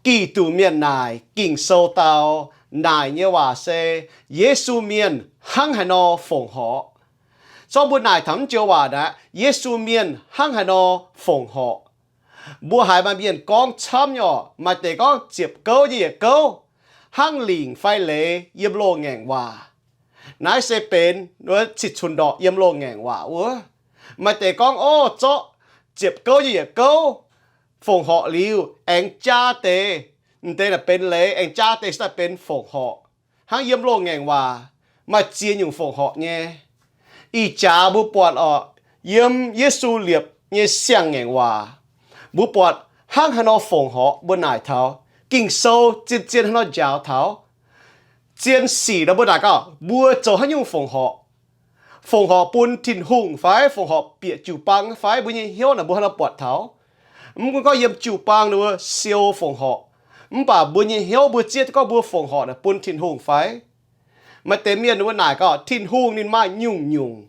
Giduc Mienh naaic Ging-Sou dau naaic nyei waac se Yesu Mienh hnangv haaix nor fongc horc. Zorqv mbuo naaic taux naaiv joux waac naaic, Yesu Mienh hnangv haaix nor fongc horc. Mbuo haiz maaih mienh gorngv camv nyei orqc, maaih deix gorngv ziepc gouv nyei yietc gouv, hnangv lingc fai leiz yiem loz-ngaengc waac. Naaiv se benx cih cunx ndorqc yiem loz-ngaengc waac wuov. Maaih deix gorngv, Orv, zorqv ziepc gouv nyei yietc gouv fongc horc liuz aengx jaa deix, m'deix naaic benx leiz, aengx jaa deix se daaih benx fongc horc. Hnangv yiem loz-ngaengc waac maaih ziex nyungc fongc horc nyei. Ih jaax mbuo buatc orqc, yiem Yesu liepc nyei siang-ngaengc waac, mbuo buatc hnangv haaix nor fongc horc mbuo naaic taux. Ging-Sou zien-zien haaix nor njaaux taux. Zien sic nor mbuo naaic gauh mbuo zoux haaix nyungc fongc horc. Fongc horc bun Tin-Hungh fai fongc horc bieqc jiu-baang fai mbuo nyei hnyouv naaic mbuo haaix nor buatc taux. Mv gunv gorngv yiem jiu-baang ninh mbuo siou fongc horc, mv baac mbuo nyei hnyouv mbuo zieqv gorngv mbuo fongc horc naaic bun Tin-Hungh fai. Maaih deix mienh ninh mbuo naaic gauh Tin-Hungh ninh maaih nyungc-nyungc,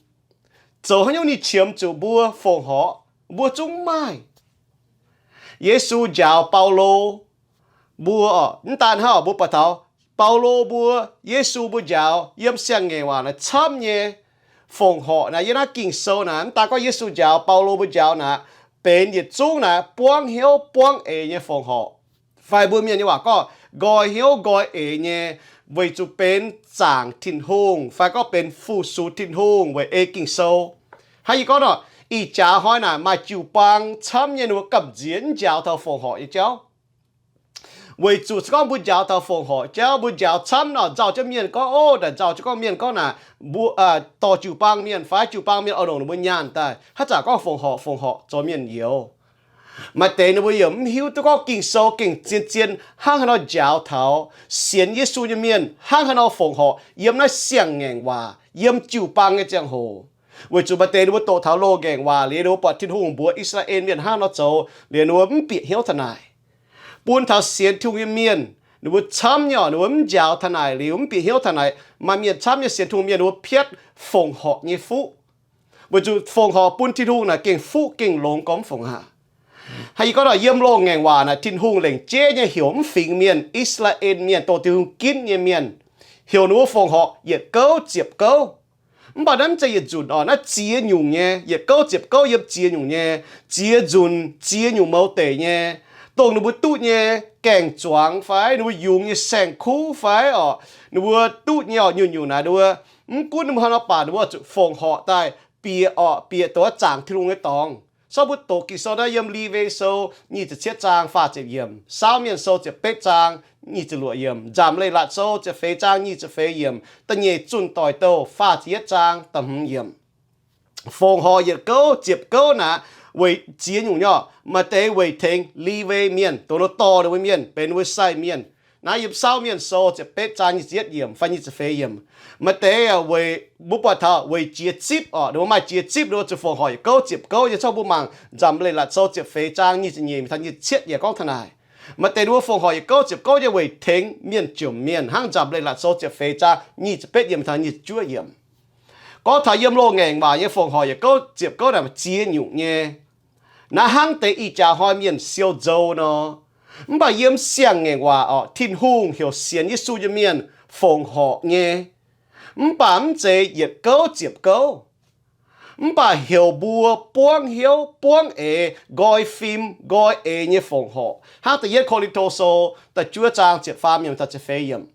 zoux haaix nyungc ninh qiemx zuqc mbuo fongc horc, mbuo zungv maaih. Yesu njaaux Baulo mbuo orqc, mv daan hnangv orqc, mbuo buatc taux Baulo mbuo, Yesu mbuo njaaux yiem siang-ngaengc waac naaic camv nyei fongc horc naaic yiem naaiv Ging-Sou naaic, mv daan gorngv Yesu njaaux, Baulo mbuo njaaux naaic, benx yietc zungv naaic buangv hnyouv buangv eix nyei fongc horc. Fai mbuo mienh nyei waac gorngv nqoi hnyouv nqoi eix nyei, weic zuqc benx zaangc Tin-Hungh fai gorngv benx fu-sux Tin-Hungh weic ei Ging-Sou. Hnangv yie gorngv nor, ih jaax hnoi naaic maaih jiu-baang camv nyei ninh mbuo gamh nziex mv njaaux taux fongc horc nyei jauv. Weic zuqc se gorngv mbuo njaaux taux fongc horc jauv, mbuo njaaux camv nor nzauh jienv mienh gorngv, ov, naaic nzauh jienv gorngv mienh gorngv naaic, mbuo dorh jiu-baang mienh fai jiu-baang mienh oix longc ninh mbuo nyaanh daaih, haaix zanc gorngv fongc horc fongc horc zoux mienh youx. Maaih deix ninh mbuo yaac mv hiuv duqv gorngv Ging-Sou gengh zien-zien hnangv haaix nor njaaux taux sienx Yesu nyei mienh hnangv haaix nor fongc horc yiem naaiv siang-ngaengc waac, yiem jiu-baang nyei ziangh hoc. Weic zuqc maaih deix ninh mbuo doqc taux loz-ngaengc waac liuz, ninh mbuo buatc Tin-Hungh mbuox I^saa^laa^en Mienh hnangv nor zoux liuz, ninh mbuo mv bieqc hnyouv taux naaic. Bun taux sienx Tin-Hungh nyei mienh, ninh mbuo camv nyei orqc, ninh mbuo mv njaaux taux naaic liuz, mv bieqc hnyouv taux naaic. Maaih mienh camv nyei sienx Tin-Hungh mienh, ninh mbuo piatv fongc horc nyei fuqv. Weic zuqc fongc horc bun Tin-Hungh naaic gengh fuqv gengh longx gormx fongc aqv. Hnangv yie gorngv nor, yiem loz-ngaengc waac naaic Tin-Hungh lengc jeiv nyei heuc mv fingx mienh, I^saa^laa^en Mienh, dongh Tin-Hungh ginv nyei mienh, heuc ninh mbuo fongc horc yietc gouv ziepc gouv. Mv baac naaiv mv zeiz yietc nzunc orqc, naaiv ziex nyungc nyei, yietc gouv ziepc gouv yiem ziex nyungc nyei, ziex nzunc ziex nyungc mouz deic nyei, dongh ninh mbuo duqv nyei gaeng-zuangx fai ninh mbuo yungz nyei saeng-kuv fai orqc, ninh mbuo duqv nyei orqc, nyungc-nyungc naaic ninh mbuo, mv gunv ninh mbuo haaix nor baac ninh mbuo zuqc fongc horc daaih bieqc orqc, bieqc doqc zaangc Tin-Hungh nyei dorngx. Sortv mbuo doqc Ging-Sou naaiv yiem Lewi Sou nyic ziepc cietv zaang faah ziepc yiemc, Saauv Mienh Sou ziepc betv zaang nyic ziepc luoqc yiemc, Nzamc Leiz-Latc Sou ziepc feix zaang nyic ziepc feix yiemc, Da'nyeic Zunh Doic Douh faah ziepc yietv zaang da'hmz yiemc. Fongc horc yietc gouv ziepc gouv naaic weic ziex nyungc nyei orqc. Maaih deix weic tengx Lewi Mienh, dongh ninh dorh ninh mbuo mienh benx ninh mbuo sai mienh. Naaiv yiem Saauv Mienh Sou ziepc betv zaang nyic ziepc yietv yiemc fai nyic ziepc feix yiemc. Maaih deix weic, mbuo buatc taux weic jiex zipv orqc, ninh mbuo maaih jiex zipv ninh mbuo zuqc fongc horc yietc gouv ziepc gouv nyei. Zorqv mbuo mangc Nzamc Leiz-Latc Sou ziepc feix zaang nyic ziepc nyeic mingh taux nyic ziepc cietv yaac gorngv taux naaic. Maaih deix ninh mbuo fongc horc yietc gouv ziepc gouv nyei weic tengx mienh jomc mienh, hnangv Nzamc Leiz-Latc Sou ziepc feix zaang nyic ziepc betv yiemc mingh taux nyic ziepc juov yiemc. Gorngv taux yiem loz-ngaengc waac nyei fongc horc yietc gouv ziepc gouv naaic ziex nyungc nyei. Naaiv hnangv deix ih jaax hnoi mienh siou nzou nor. Mv baac yiem siang-ngaengc waac orqc, Tin-Hungh heuc sienx Yesu nyei mienh fongc horc nyei, mv baac mv zeiz yietc gouv ziepc gouv. Mv baac heuc mbuo buangv hnyouv buangv eix, nqoi fim nqoi eix nyei fongc horc, hnangv da'yietv Ko^lin^to Sou da'juov zaang ziepc faam yiemc taux ziepc feix yiemc.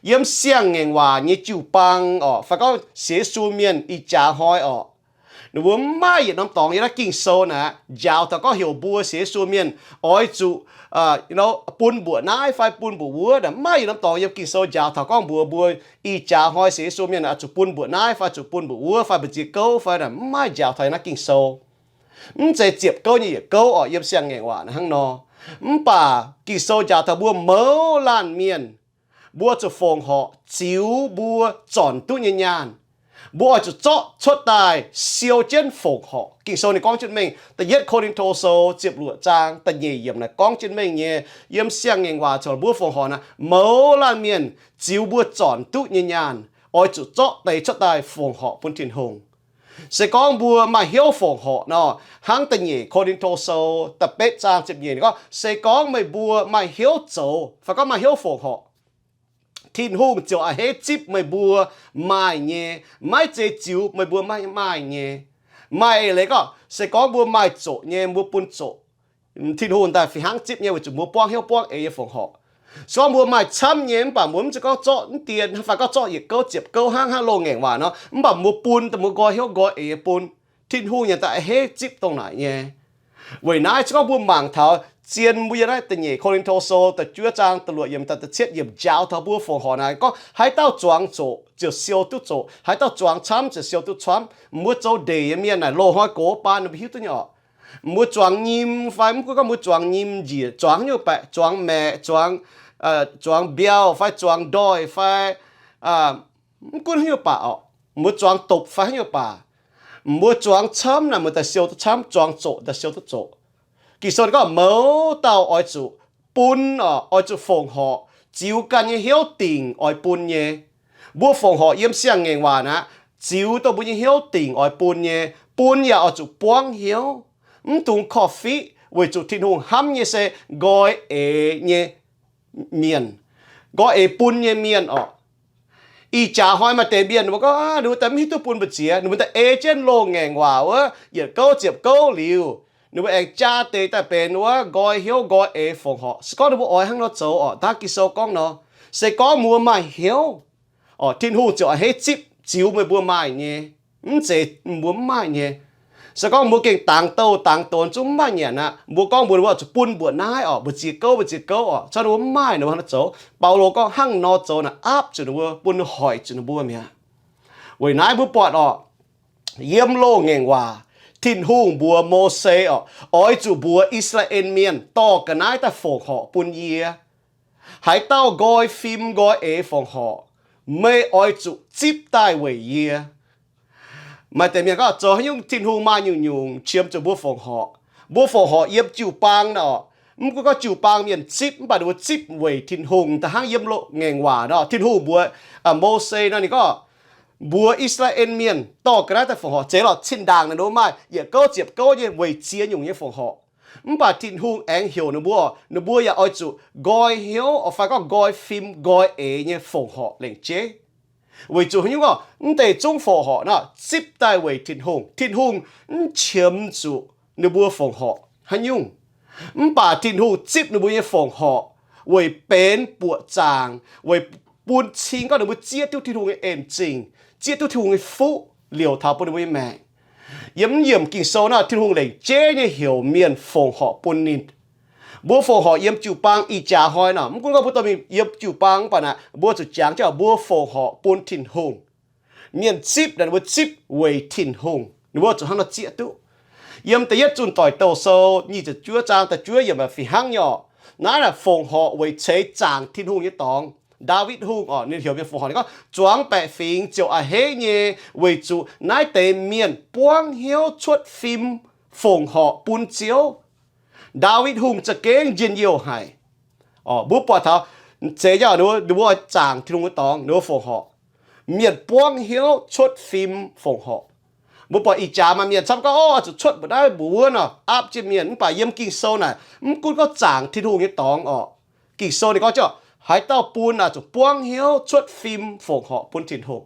Yiem siang-ngaengc waac nyei jiu-baang orqc, fai gorngv sienx Yesu mienh ih jaax hnoi orqc, ninh mbuo mv maaih yietc norm dorngx yiem naaiv Ging-Sou naaic njaaux taux gorngv heuc mbuo sienx Yesu mienh oix zuqc bun mbuoqc naaiv fai bun mbuoqc wuov. Mv maaih yietc norm dorngx yiem Ging-Sou njaaux taux gorngv mbuox mbuo ih jaax hnoi sienx Yesu mienh oix zuqc bun mbuoqc naaiv fai zuqc bun mbuoqc wuov fai mbu'ziex gouv fai, mv maaih njaaux taux naaiv Ging-Sou. Mv zeiz ziepc gouv nyei yietc gouv orqc, yiem siang-ngaengc waac hnangv nor. Mv baac Ging-Sou njaaux taux mbuo mouz laanh mienh, mbuo zuqc fongc horc ziux mbuo zornc duqv nyei nyaanh. Mbuo oix zuqc zorqv cuotv daaih siou jienv fongc horc. Ging-Sou ninh gorngv jienv mengh, da'yietv Ko^lin^to Sou ziepc luoqc zaang da'nyeic yiemc naaic gorngv jienv mengh nyei, yiem siang-ngaengc waac corc mbuo fongc horc naaic, mouz laanh mienh ziux mbuo zornc duqv nyei nyaanh, oix zuqc zorqv deix cuotv daaih fongc horc bun Tin-Hungh. Se gorngv mbuo maaih hnyouv fongc horc nor, hnangv da'nyeic Ko^lin^to Sou da'betv zaang ziepc nyeic gorngv, se gorngv meih mbuo maaih hnyouv zoux fai gorngv maaih hnyouv fongc horc, Tin-Hungh ziouc a'hneiv zipv meih mbuo maaih nyei, maiv zeiz ziux meih mbuo maiv maaih nyei. Maaih eix leiz gorngv, se gorngv mbuo maaih zoqc nyei, mbuo bun zoqc. Tin-Hungh daaih fih hnangv zipv nyei weic zuqc mbuo buangv hnyouv buangv eix nyei fongc horc. Se gorngv mbuo maaih camv nyei mv baac mbuo mv zeiz gorngv zorqv mv dien fai gorngv zorqv yietc gouv ziepc gouv hnangv, hnangv loz-ngaengc waac nor, mv baac mbuo bun daaih mbuo nqoi hnyouv nqoi eix nyei bun, Tin-Hungh yaac daaih a'hneiv zipv dongh naaic nyei. Weic naaiv se gorngv mbuo mangc taux zien mbuo yiem naaiv da'nyeic Ko^lin^to Sou da'juov zaang da'luoqc yiemc daaih da'cietv yiemc njaaux taux mbuo fongc horc naaic gorngv, haaix dauh zuangx zoqc ziouc siou duqv zoqc, haaix dauh zuangx camv ziouc siou duqv camv. Mbuo zoux ndeic nyei mienh naaic loz-hnoi gox baan ninh mbuo hiuv duqv nyei orqc. Mbuo zuangx nyim fai mv gunv gorngv mbuo zuangx nyim njiec, zuangx haaix nyungc baeqc, zuangx maeqc, zuangx, zuangx mbiauh fai zuangx ndoih fai mv gunv haaix nyungc baac orqc, mbuo zuangx dopc fai haaix nyungc baac, mbuo zuangx camv naaic mbuo daaih siou duqv camv, zuangx zoqc daaih siou duqv zoqc. Ging-Sou ninh gorngv mouz dauh oix zuqc bun orqc, oix zuqc fongc horc, ziux ganh nyei hnyouv dingc oix bun nyei. Mbuo fongc horc yiem siang-ngaengc waac naaic, ziux dongh mbuo nyei hnyouv dingc oix bun nyei. Bun yaac oix zuqc buangv hnyouv, mv dungx korv-fiqv weic zuqc Tin-Hungh hnamv nyei se nqoi eix nyei mienh, nqoi eix bun nyei mienh orqc. Ih jaax hnoi maaih deix mienh ninh mbuo gorngv, ninh mbuo daaih mv hiuv duqv bun mbu'ziex, ninh mbuo daaih ei jienv loz-ngaengc waac wuov yietc gouv ziepc gouv liuz, ninh mbuo aengx jaa deix daaih benx wuov nqoi hnyouv nqoi eix fongc horc. Se gorngv ninh mbuo oix hnangv nor zoux orqc, dangv Ging-Sou gorngv nor, se gorngv mbuo maaih hnyouv orqc, Tin-Hungh ziouc a'hneiv zipv ziux meih mbuo maaih nyei, mv zeiz mbuo mv maaih nyei. Se gorngv mbuo gengh dangx douh dangx donx zungv mv maaih nyanc aqv, mbuo gorngv mbuo, mbuo zuqc bun mbuoqc naaiv orqc, mbu'ziex gouv mbu'ziex gouv orqc, se gorngv ninh mbuo mv maaih, ninh mbuo hnangv nor zoux. Baulo gorngv hnangv nor zoux naaic aapv zuqc ninh mbuo, bun hoic zuqc ninh mbuo mi'aqv. Weic naaiv mbuo buatc orqc, yiem loz-ngaengc waac, Tin-Hungh mbuox Mose orqc, oix zuqc mbuox I^saa^laa^en Mienh, dorh ga'naaiv daaih fongc horc bun yie. Haaix dauh nqoi fim nqoi eix fongc horc, meih oix zuqc zipv daaih weic yie. Maaih deix mienh gorngv zoux haaix nyungc Tin-Hungh maaih nyungc-nyungc qiemx zuqc mbuo fongc horc. Mbuo fongc horc yiem jiu-baang nor, mv gunv gorngv jiu-baang mienh zipv mv baac ninh mbuo zipv weic Tin-Hungh. Da'hnangv yiem loz-ngaengc waac nor, Tin-Hungh mbuox Mose nor, ninh gorngv mbuox I^saa^laa^en Mienh dorh ga'naaiv daaih fongc horc. Zeiz lorqc, zinh ndaangc naaic ninh mbuo maaih yietc gouv ziepc gouv nyei weic ziex nyungc nyei fongc horc. Mv baac Tin-Hungh aengx heuc ninh mbuo, ninh mbuo yaac oix zuqc nqoi hnyouv fai gorngv nqoi fim nqoi eix nyei fongc horc lengc jeiv. Weic zuqc haaix nyungc orqc, mv deix zungv fongc horc nor zipv daaih weic Tin-Hungh. Tin-Hungh mv qiemx zuqc ninh mbuo fongc horc haaix nyungc. Mv baac Tin-Hungh zipv ninh mbuo nyei fongc horc weic benx buoqc zaangc, weic bun cing gorngv ninh mbuo zieqv duqv Tin-Hungh nyei en zingh, zieqv duqv Tin-Hungh nyei fuqv liouc taux bun ninh mbuo nyei maengc. Yiem mv yiemc Ging-Sou nor, Tin-Hungh lengc jeiv nyei heuc mienh fongc horc bun ninh. Mbuo fongc horc yiem jiu-baang ih jaax hnoi nor, mv gunv gorngv mbuo dorh mingh yiem jiu-baang mv baac naaic, mbuo zuqc jangx jienv mbuo fongc horc bun Tin-Hungh. Mienh zipv naaic, ninh mbuo zipv weic Tin-Hungh. Ninh mbuo zuqc hnangv nor zieqv duqv. Yiem Da'yietv Zunh Doic Douh Sou nyic ziepc juov zaang da'juov yiemc fih hnangv nyei orqc. Naaiv naaic fongc horc weic ceix zaangc Tin-Hungh nyei dorngx. Ndaawitv Hungh orqc, ninh heuc mienh fongc horc, ninh gorngv, zuangx baeqc fingx ziouc a'hneiv nyei, weic zuqc naaiv deix mienh buangv hnyouv cuotv fim fongc horc bun Ziouv. Ndaawitv Hungh za'gengh njien-youh haic. Mbuo buatc taux, zeiz nyei, ninh mbuo, ninh mbuo zaangc Tin-Hungh nyei dorngx, ninh mbuo fongc horc. Mienh buangv hnyouv cuotv fim fongc horc. Mbuo buatc ih jaax maaih mienh camv gorngv, o, oix zuqc cuotv mbuoqc naaiv mbuoqc wuov nor, aapv jienv mienh. Mv baac yiem Ging-Sou naaic, mv gunv gorngv zaangc Tin-Hungh nyei dorngx orqc, Ging-Sou ninh gorngv jienv, haaix dauh bun naaic zuqc buangv hnyouv cuotv fim fongc horc bun Tin-Hungh.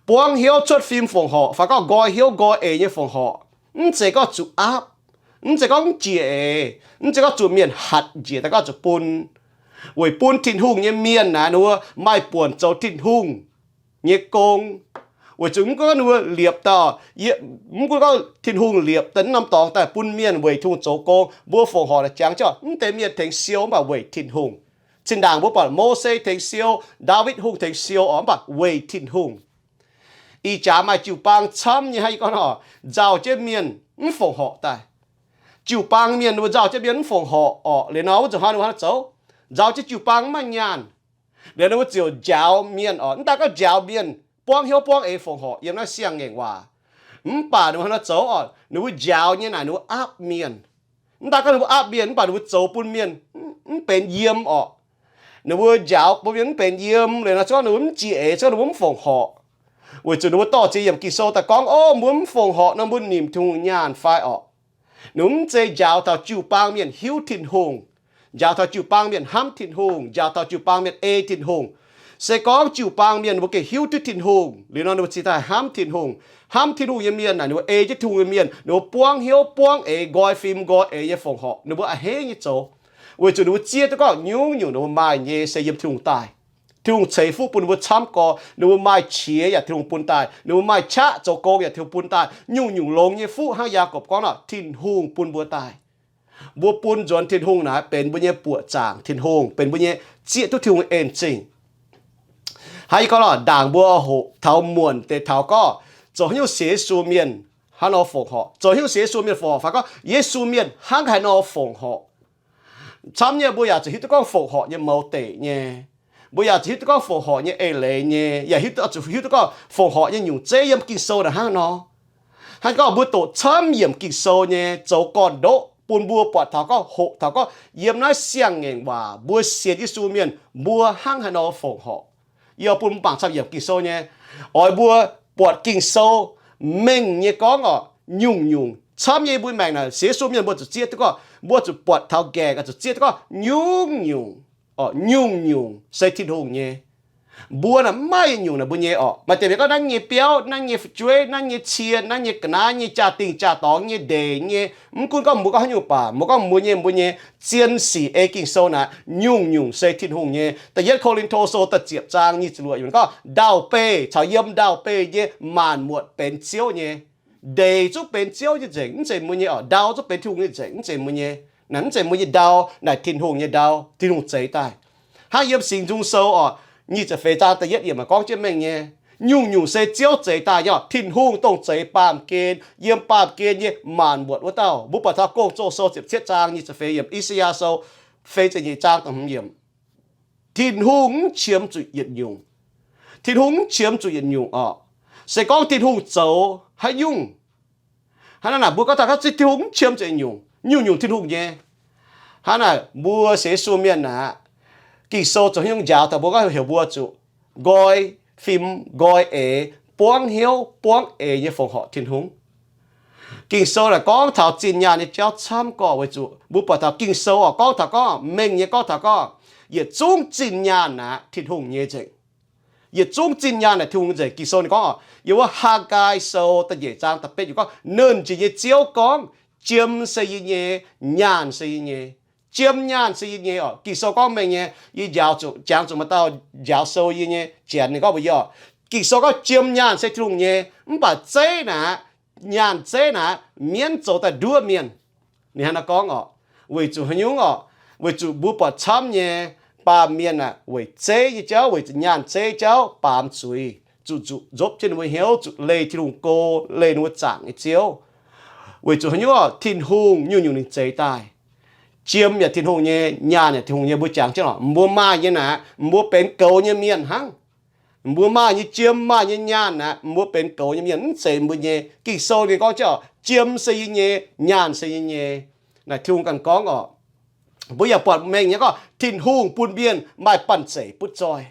Buangv hnyouv cuotv fim fongc horc fai gorngv nqoi hnyouv nqoi eix nyei fongc horc, mv zeiz gorngv zuqc aapv, mv zeiz gorngv mv jiex eix, mv zeiz gorngv zuqc mienh hatc njiec daaih gorngv zuqc bun. Weic bun Tin-Hungh nyei mienh naaic, ninh mbuo maaih buonc zoux Tin-Hungh nyei gong. Weic zuqc mv gunv ninh mbuo liepc daaih, mv gunv gorngv Tin-Hungh liepc daaih naaiv norm dorngx daaih bun mienh weic Tin-Hungh zoux gong, mbuo fongc horc naaic jangx jienv mv deix mienh tengx siou mv baac weic Tin-Hungh. Zinh ndaangc mbuo buatc Mose tengx siou, Ndaawitv Hungh tengx siou orqc, mv baac weic Tin-Hungh. Ih jaax maaih jiu-baang camv nyei hnangv yie gorngv nor, nzauh jienv mienh mv fongc horc daaih. Jiu-baang mienh ninh mbuo nzauh jienv mienh mv fongc horc orqc, liuz nor wuov nzunc hnoi ninh mbuo hnangv nor zoux, nzauh jienv jiu-baang mv maaih nyaanh. Liuz ninh mbuo ziouc njaaux mienh orqc, mv daaih gorngv njaaux mienh buangv hnyouv buangv eix fongc horc yiem naaiv siang-ngaengc waac. Mv baac ninh mbuo hnangv nor zoux orqc, ninh mbuo njaaux nyei naaic ninh mbuo aapv mienh. Mv daaih gorngv ninh mbuo aapv mienh, mv baac ninh mbuo zoux bun mienh mv benx yiem orqc. Ninh mbuo njaaux bun mienh mv benx yiem, liuz nor se gorngv ninh mbuo mv jiex eix, se gorngv ninh mbuo mv fongc horc. Weic zuqc ninh mbuo dorh ziex yiemc Ging-Sou daaih gorngv, ov, mbuo mv fongc horc nor, mbuo nimc Tin-Hungh nyaanh fai orqc? Ninh mv zeiz njaaux taux jiu-baang mienh hiuv Tin-Hungh, njaaux taux jiu-baang mienh hnamv Tin-Hungh, njaaux taux jiu-baang mienh ei Tin-Hungh. Se gorngv jiu-baang mienh ninh mbuo gengh hiuv duqv Tin-Hungh liuz nor, ninh mbuo cingx daaih hnamv Tin-Hungh. Hnamv Tin-Hungh nyei mienh naaic, ninh mbuo ei jienv Tin-Hungh nyei mienh, ninh mbuo buangv hnyouv buangv eix, nqoi fim nqoi eix nyei fongc horc, ninh mbuo a'hneiv nyei zoux, weic zuqc ninh mbuo zieqv duqv gorngv nyungc-nyungc ninh mbuo maaih nyei se yiem Tin-Hungh daaih. Tin-Hungh ceix fuqv bun ninh mbuo camv gorx, ninh mbuo maaih qiex yaac Tin-Hungh bun daaih, ninh mbuo maaih qaqv zoux gong yaac Tin-Hungh bun daaih. Nyungc-nyungc longx nyei fuqv hnangv Yaagorpc gorngv nor, Tin-Hungh bun mbuo daaih. Mbuo bun nzuonx Tin-Hungh naaic benx mbuo nyei buoqc zaangc, Tin-Hungh benx mbuo nyei zieqv duqv Tin-Hungh en zingh. Hnangv yie gorngv nor, ndaangc mbuo hoqc taux muonc deix taux gorngv zoux haaix nyungc sienx Yesu mienh hnangv nor fongc horc, zoux haaix nyungc sienx Yesu mienh fongc horc fai gorngv Yesu mienh hnangv haaix nor fongc horc. Camv nyei mbuo yaac zuqc hiuv duqv gorngv fongc horc nyei mouz deic nyei. Mbuo yaac zuqc hiuv duqv gorngv fongc horc nyei eix leiz nyei, yaac hiuv duqv, zuqc hiuv duqv gorngv fongc horc nyei nyungc zeiv yiem Ging-Sou naaic hnangv nor. Hnangv gorngv mbuo doqc camv yiemc Ging-Sou nyei zoux gorn-ndoqv bun mbuo buatc taux gorngv, hoqc taux gorngv yiem naaiv siang-ngaengc waac mbuo sienx Yesu mienh mbuo hnangv haaix nor fongc horc. Yie bun mbuo mangc camv yiemc Ging-Sou nyei, oix mbuo buatc Ging-Sou mengh nyei gorngv orqc, nyungc-nyungc camv nyei mbuo maengc naaic sienx Yesu mienh mbuo zuqc zieqv duqv gorngv, mbuo zuqc buatc taux nqaengc, zuqc zieqv duqv gorngv nyungc-nyungc, orqc, nyungc-nyungc se Tin-Hungh nyei. Mbuo naaic mv maaih nyungc naaic mbuo nyei orqc. Maaih deix mienh gorngv naaiv nyei biauv, naaiv nyei fu'jueiv, naaiv nyei cie, naaiv nyei ga'naaiv, nyei jaa-dingh jaa-dorngx, nyei ndeic, nyei, mv gunv gorngv mbuo gorngv haaix nyungc baac, mbuo gorngv mbuo nyei, mbuo nyei zien sic ei Ging-Sou naaic, nyungc-nyungc se Tin-Hungh nyei. Da'yietv Ko^lin^to Sou da'ziepc zaang nyic ziepc luoqc yiemc gorngv, ndau-beih caux yiem ndau-beih nyei maanc muotc benx Ziouv nyei. Ndeic zungv benx Ziouv nyei nzengc, mv zeiz mbuo nyei orqc. Ndau zungv benx Tin-Hungh nyei nzengc, mv zeiz mbuo nyei. Naaic mv zeiz mbuo nyei ndau, naaic Tin-Hungh nyei ndau, Tin-Hungh zeix daaih. Hnangv yiem Singx Nzung Sou orqc, nyic ziepc feix zaang da'yietv yiemc maaih gorngv jienv mengh nyei, nyungc-nyungc se Ziouv zeix daaih nyei orqc. Tin-Hungh dongh zeix baamh gen, yiem baamh gen nyei maanc muotc wuov dauh. Mbuo buatc taux Gong-Zoh Sou ziepc cietv zaang nyic ziepc feix yiemc, I^saa^yaa Sou feix ziepc nyeic zaang da'hmz yiemc. Tin-Hungh mv qiemx zuqc yietc nyungc. Tin-Hungh mv qiemx zuqc yietc nyungc orqc. Se gorngv Tin-Hungh zoux haaix nyungc, hnangv naaic mbuo gorngv taux gorngv Tin-Hungh mv qiemx zuqc yietc nyungc, nyungc-nyungc Tin-Hungh nyei. Hnangv naaic mbuo sienx Yesu mienh naaic, Ging-Sou zoux haaix nyungc njaaux taux mbuo gorngv heuc mbuo zuqc nqoi fim nqoi eix, buangv hnyouv buangv eix nyei fongc horc Tin-Hungh. Ging-Sou naaic gorngv taux zinh nyaanh nyei jauv camv gorqv weic zuqc mbuo buatc taux Ging-Sou orqc, gorngv taux gorngv mengh nyei gorngv taux gorngv, yietc zungv zinh nyaanh naaic Tin-Hungh nyei nzengc. Yietc zungv zinh nyaanh naaic Tin-Hungh nyei nzengc. Ging-Sou ninh gorngv orqc, yiem wuov Haagaa Sou da'nyeic zaang da'betv yiemc gorngv, Nernh Jiex nyei Ziouv gorngv, Jiem se yie nyei, nyaanh se yie nyei. Jiem nyaanh se yie nyei orqc. Ging-Sou gorngv mengh nyei, yie njaaux zuqc, jangx zuqc maaih dauh njaaux sou yie nyei janx ninh gorngv mbuox yie orqc, Ging-Sou gorngv jiem nyaanh se Tin-Hungh nyei, mv baac zeiv naaic, nyaanh zeiv naaic mienv zoux daaih nduov mienh. Ninh hnangv naaiv gorngv orqc. Weic zuqc haaix nyungc orqc? Weic zuqc mbuo buatc camv nyei, baamh mienh aah, weic zeiv nyei jauv, weic zuqc nyaanh zeiv jauv baamz zuiz, zuqc zuqc nzopv jienv ninh mbuo hnyouv, zuqc leih Tin-Hungh go, leih ninh mbuo zaangc nyei Ziouv. Weic zuqc haaix nyungc orqc? Tin-Hungh nyungc-nyungc ninh zeix daaih. Jiem yaac Tin-Hungh nyei, nyaanh yaac Tin-Hungh nyei. Mbuo jangx jienv orqc, mbuo maaih nyei naaic, mbuo benx goux nyei mienh hnangv. Mbuo maaih nyei jiem, maaih nyei nyaanh naaic, mbuo benx goux nyei mienh, mv zeiz mbuo nyei. Ging-Sou ninh gorngv jienv orqc, jiem se yie nyei, nyaanh se yie nyei. Naaic Tin-Hungh ganh gorngv orqc. Mbuo yaac buatc mengh nyei gorngv Tin-Hungh bun mienh maaih banh zeic butv zoih.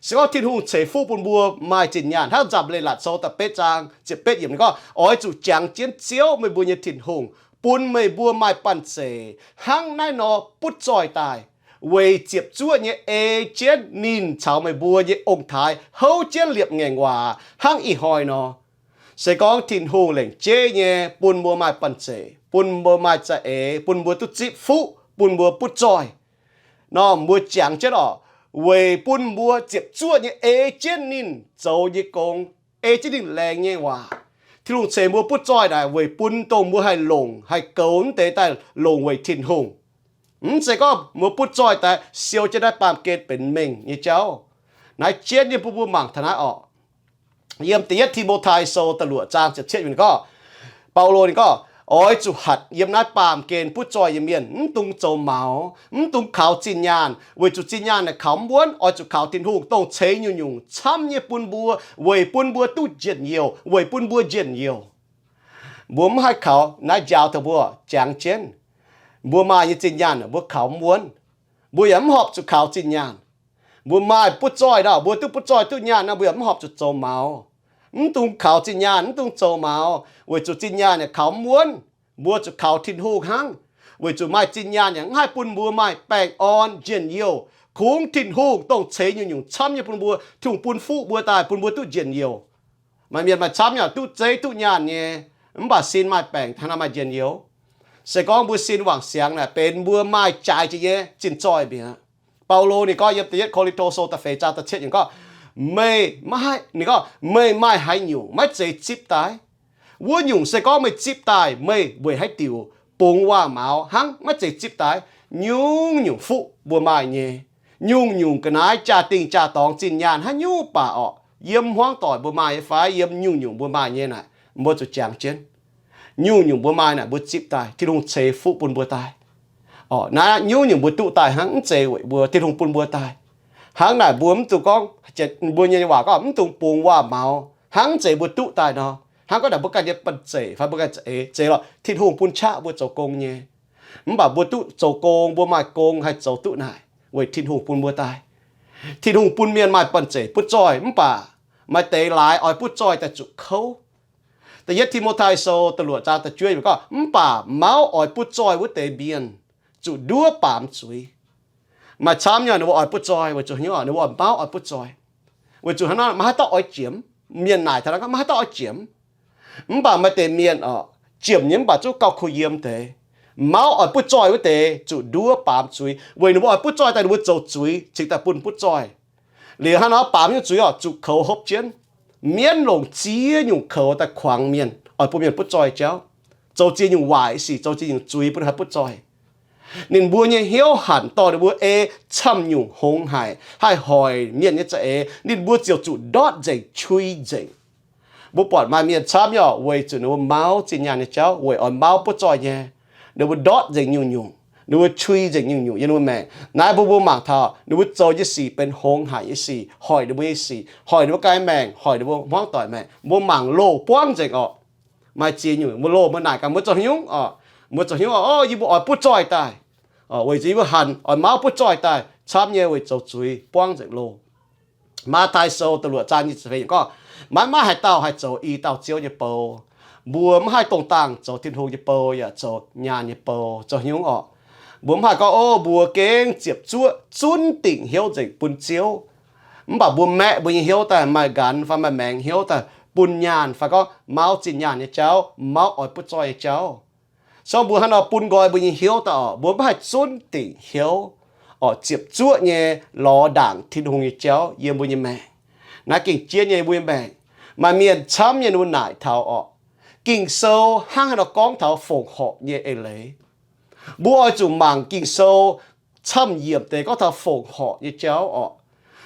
Se gorngv Tin-Hungh ceix fuqv bun mbuo maaih zinh nyaanh, hnangv Nzamc Leiz-Latc Sou da'betv zaang ziepc betv yiemc ninh gorngv, oix zuqc jangx jienv Ziouv, meih mbuo nyei Tin-Hungh, bun meih mbuo maaih banh zeic hnangv naaiv nor butv zoih daaih, weic ziepc zuoqv nyei ei jienv ninh caux meih mbuo nyei ong-taaix houv jienv liepc ngaengc waac hnangv ih hnoi nor. Se gorngv Tin-Hungh lengc jeiv nyei bun mbuo maaih banh zeic, bun mbuo maaih za'eix, bun mbuo duqv zipv fuqv, bun mbuo butv zoih nor, mbuo jangx jienv orqc, weic bun mbuo ziepc zuoqv nyei ei jienv ninh zoux nyei gong, ei jienv ninh laengz nyei waac. Tin-Hungh ceix mbuo butv zoih naaic weic bun dongh mbuo haih longc, haih goux wuov deix daaih longc weic Tin-Hungh. Mv zeiz gorngv mbuo butv zoih daaih siou jienv naaiv baamh gen benx mengh nyei jauv. Naaiv jienv nyei bun mbuo mangc taux naaiv orqc. Yiem da'yietv Ti^mo^tai Sou da'luoqc zaang ziepc cietv yiemc gorngv, Baulo ninh gorngv, oix zuqc hatc yiem naaiv baamh gen butv zoih nyei mienh, mv dungx zoux maux, mv dungx kaux zinh nyaanh, weic zuqc zinh nyaanh naaic kaux mv wuonv. Oix zuqc kaux Tin-Hungh, dongh ceix nyungc-nyungc camv nyei bun mbuo, weic bun mbuo duqv njien-youh, weic bun mbuo njien-youh. Mbuo mv haih kaux naaiv njaaux taux mbuo jangx jienv. Mbuo maaih nyei zinh nyaanh mbuo kaux mv wuonv. Mbuo yaac mv horpc zuqc kaux zinh nyaanh. Mbuo maaih butv zoih nor, mbuo duqv butv zoih duqv nyaanh nor, mbuo yaac mv horpc zuqc zoux maux. Mv dungx kaux zinh nyaanh, mv dungx zoux maux, weic zuqc zinh nyaanh yaac kaux mv wuonv. Mbuo zuqc kaux Tin-Hungh hnangv, weic zuqc maaih zinh nyaanh yaac mv haih bun mbuo maaih baengh orn, njien-youh. Kungx Tin-Hungh dongh ceix nyungc-nyungc camv nyei bun mbuo. Tin-Hungh bun fuqv mbuo daaih bun mbuo duqv njien-youh. Maaih mienh maaih camv yaac duqv zeiv duqv nyaanh nyei, mv baac sin maaih baengc hnangv naaiv maaih njien-youh. Se gorngv mbuo sin wangc siangx naaic, benx mbuo maaih jaaix jiex nyei zinh zoih mi'aqv. Baulo ninh gorngv yiem Da'yietv Ko^lin^to Sou da'feix zaang da'cietv yiemc gorngv, meih maiv, ninh gorngv, meih maaih haaix nyungc maiv zeiz zipv daaih? Wuov nyungc se gorngv meih zipv daaih, meih weic haaix diuc bungx waac-maux hnangv maiv zeiz zipv daaih? Nyungc-nyungc fuqv mbuo maaih nyei, nyungc-nyungc ga'naaiv jaa-dingh jaa-dorngx zinh nyaanh haaix nyungc baac orqc, yiem hmuangv doic mbuo maaih nyei fai yiem nyungc-nyungc mbuo maaih nyei naaic, mbuo zuqc jangx jienv. Nyungc-nyungc mbuo maaih naaic mbuo zipv daaih, Tin-Hungh ceix fuqv bun mbuo daaih. Orqc, naaiv nyungc-nyungc mbuo duqv daaih hnangv, mv zeiz weic mbuo, Tin-Hungh bun mbuo daaih. Hnangv naaic mbuo mv dungx gorngv, mbuo nyei waac gorngv mv dungx bungx waac-maux hnangv, mv zeiz mbuo duqv daaih nor. Hnangv gorngv naaic mbuo ganh nyei banh zeic fai mbuo ganh nyei za'eix, zeiz lorqc, Tin-Hungh bun qaqv mbuo zoux gong nyei. Mv baac mbuo duqv zoux gong, mbuo maaih gong haih zoux duqv naaic weic Tin-Hungh bun mbuo daaih. Tin-Hungh bun mienh maaih banh zeic butv zoih, mv baac maaih deix laaix oix butv zoih daaih zuqc kouv. Da'yietv Ti^mo^tai Sou da'luoqc zaang da'juov yiemc gorngv, mv baac mauv oix butv zoih wuov deix mienh zuqc nduov baamz zuiz. Maaih camv nyei ninh mbuo oix butv zoih weic zuqc haaix nyungc? Ninh mbuo oix mauv oix butv zoih. Weic zuqc hnangv naaiv maiv haih dauh oix jiemx. Mienh naaic taux naaiv gorngv maiv haih dauh oix jiemx. Mv baac maaih deix mienh orqc, jiemx nyei mv baac zungv gauh kuh yiem deix. Mauv oix butv zoih wuov deix zuqc nduov baamz zuiz, weic ninh mbuo oix butv zoih daaih ninh mbuo zoux zuiz cingx daaih bun butv zoih. Liuz hnangv nor baamz nyungc zuiz orqc, zuqc koux hopv jienv. Mienv longc ziex nyungc koux daaih kuangx mienh, oix bun mienh butv zoih jauv, zoux ziex nyungc waaic sic, zoux ziex nyungc zuiz bun haih butv zoih. Ninh mbuo nyei hnyouv hanc dorh ninh mbuo ei camv nyungc hongx haic, haih hoic mienh nyei za'eix, ninh mbuo ziouc zuqc ndortv nzengc, qui nzengc. Mbuo buatc maaih mienh camv nyei orqc, weic zuqc ninh mbuo mauv zinh nyaanh nyei jauv weic oix mauv butv zoih nyei, ninh mbuo ndortv nzengc nyungc-nyungc, ninh mbuo qui nzengc nyungc-nyungc yiem ninh mbuo maengc. Naaiv mbuo mbuo mangc taux ninh mbuo zoux nyei sic benx hongx haic nyei sic, hoic ninh mbuo nyei sic, hoic ninh mbuo ganh maengc, hoic ninh mbuo hmuangv doic maengc. Mbuo mangc loh buangv nzengc orqc. Maaih ziex nyungc mbuo loh mbuo naaic gaax mbuo zoux haaix nyungc orqc, mbuo zoux haaix nyungc orqc, o, yie mbuo oix butv zoih daaih, weic zuqc yie mbuo hanc oix mauv butv zoih daaih camv nyei weic zoux zuiz buangv nzengc loh. Matv^tai Sou da'luoqc zaang nyic ziepc feix yiemc gorngv, maiv maaih haaix dauh haih zoux i dauh Ziouv nyei bou. Mbuo mv haih dongh dangh zoux Tin-Hungh nyei bou yaac zoux nyaanh nyei bou. Zoux haaix nyungc orqc? Mbuo mv haih gorngv, o, mbuo gengh ziepc zuoqv zunv dingc hnyouv nzengc bun Ziouv, mv baac mbuo maeqv mbuo nyei hnyouv daaih, maaih nqanx fai maaih maengx hnyouv daaih bun nyaanh fai gorngv mauv zinh nyaanh nyei jauv, mauv oix butv zoih nyei jauv. So mbuo hnangv nor bun nqoi mbuo nyei hnyouv daaih orqc, mbuo mv haih zunv dingc hnyouv orqc, ziepc zuoqv nyei lorz ndaangc Tin-Hungh nyei jauv yiem mbuo nyei maengc. Naaiv gengh jienv nyei mbuo nyei maengc. Maaih mienh camv nyei ninh mbuo naaic taux orqc, Ging-Sou hnangv haaix nor gorngv taux fongc horc nyei eix leiz. Mbuo oix zuqc mangc Ging-Sou camv yiemc deix gorngv taux fongc horc nyei jauv orqc.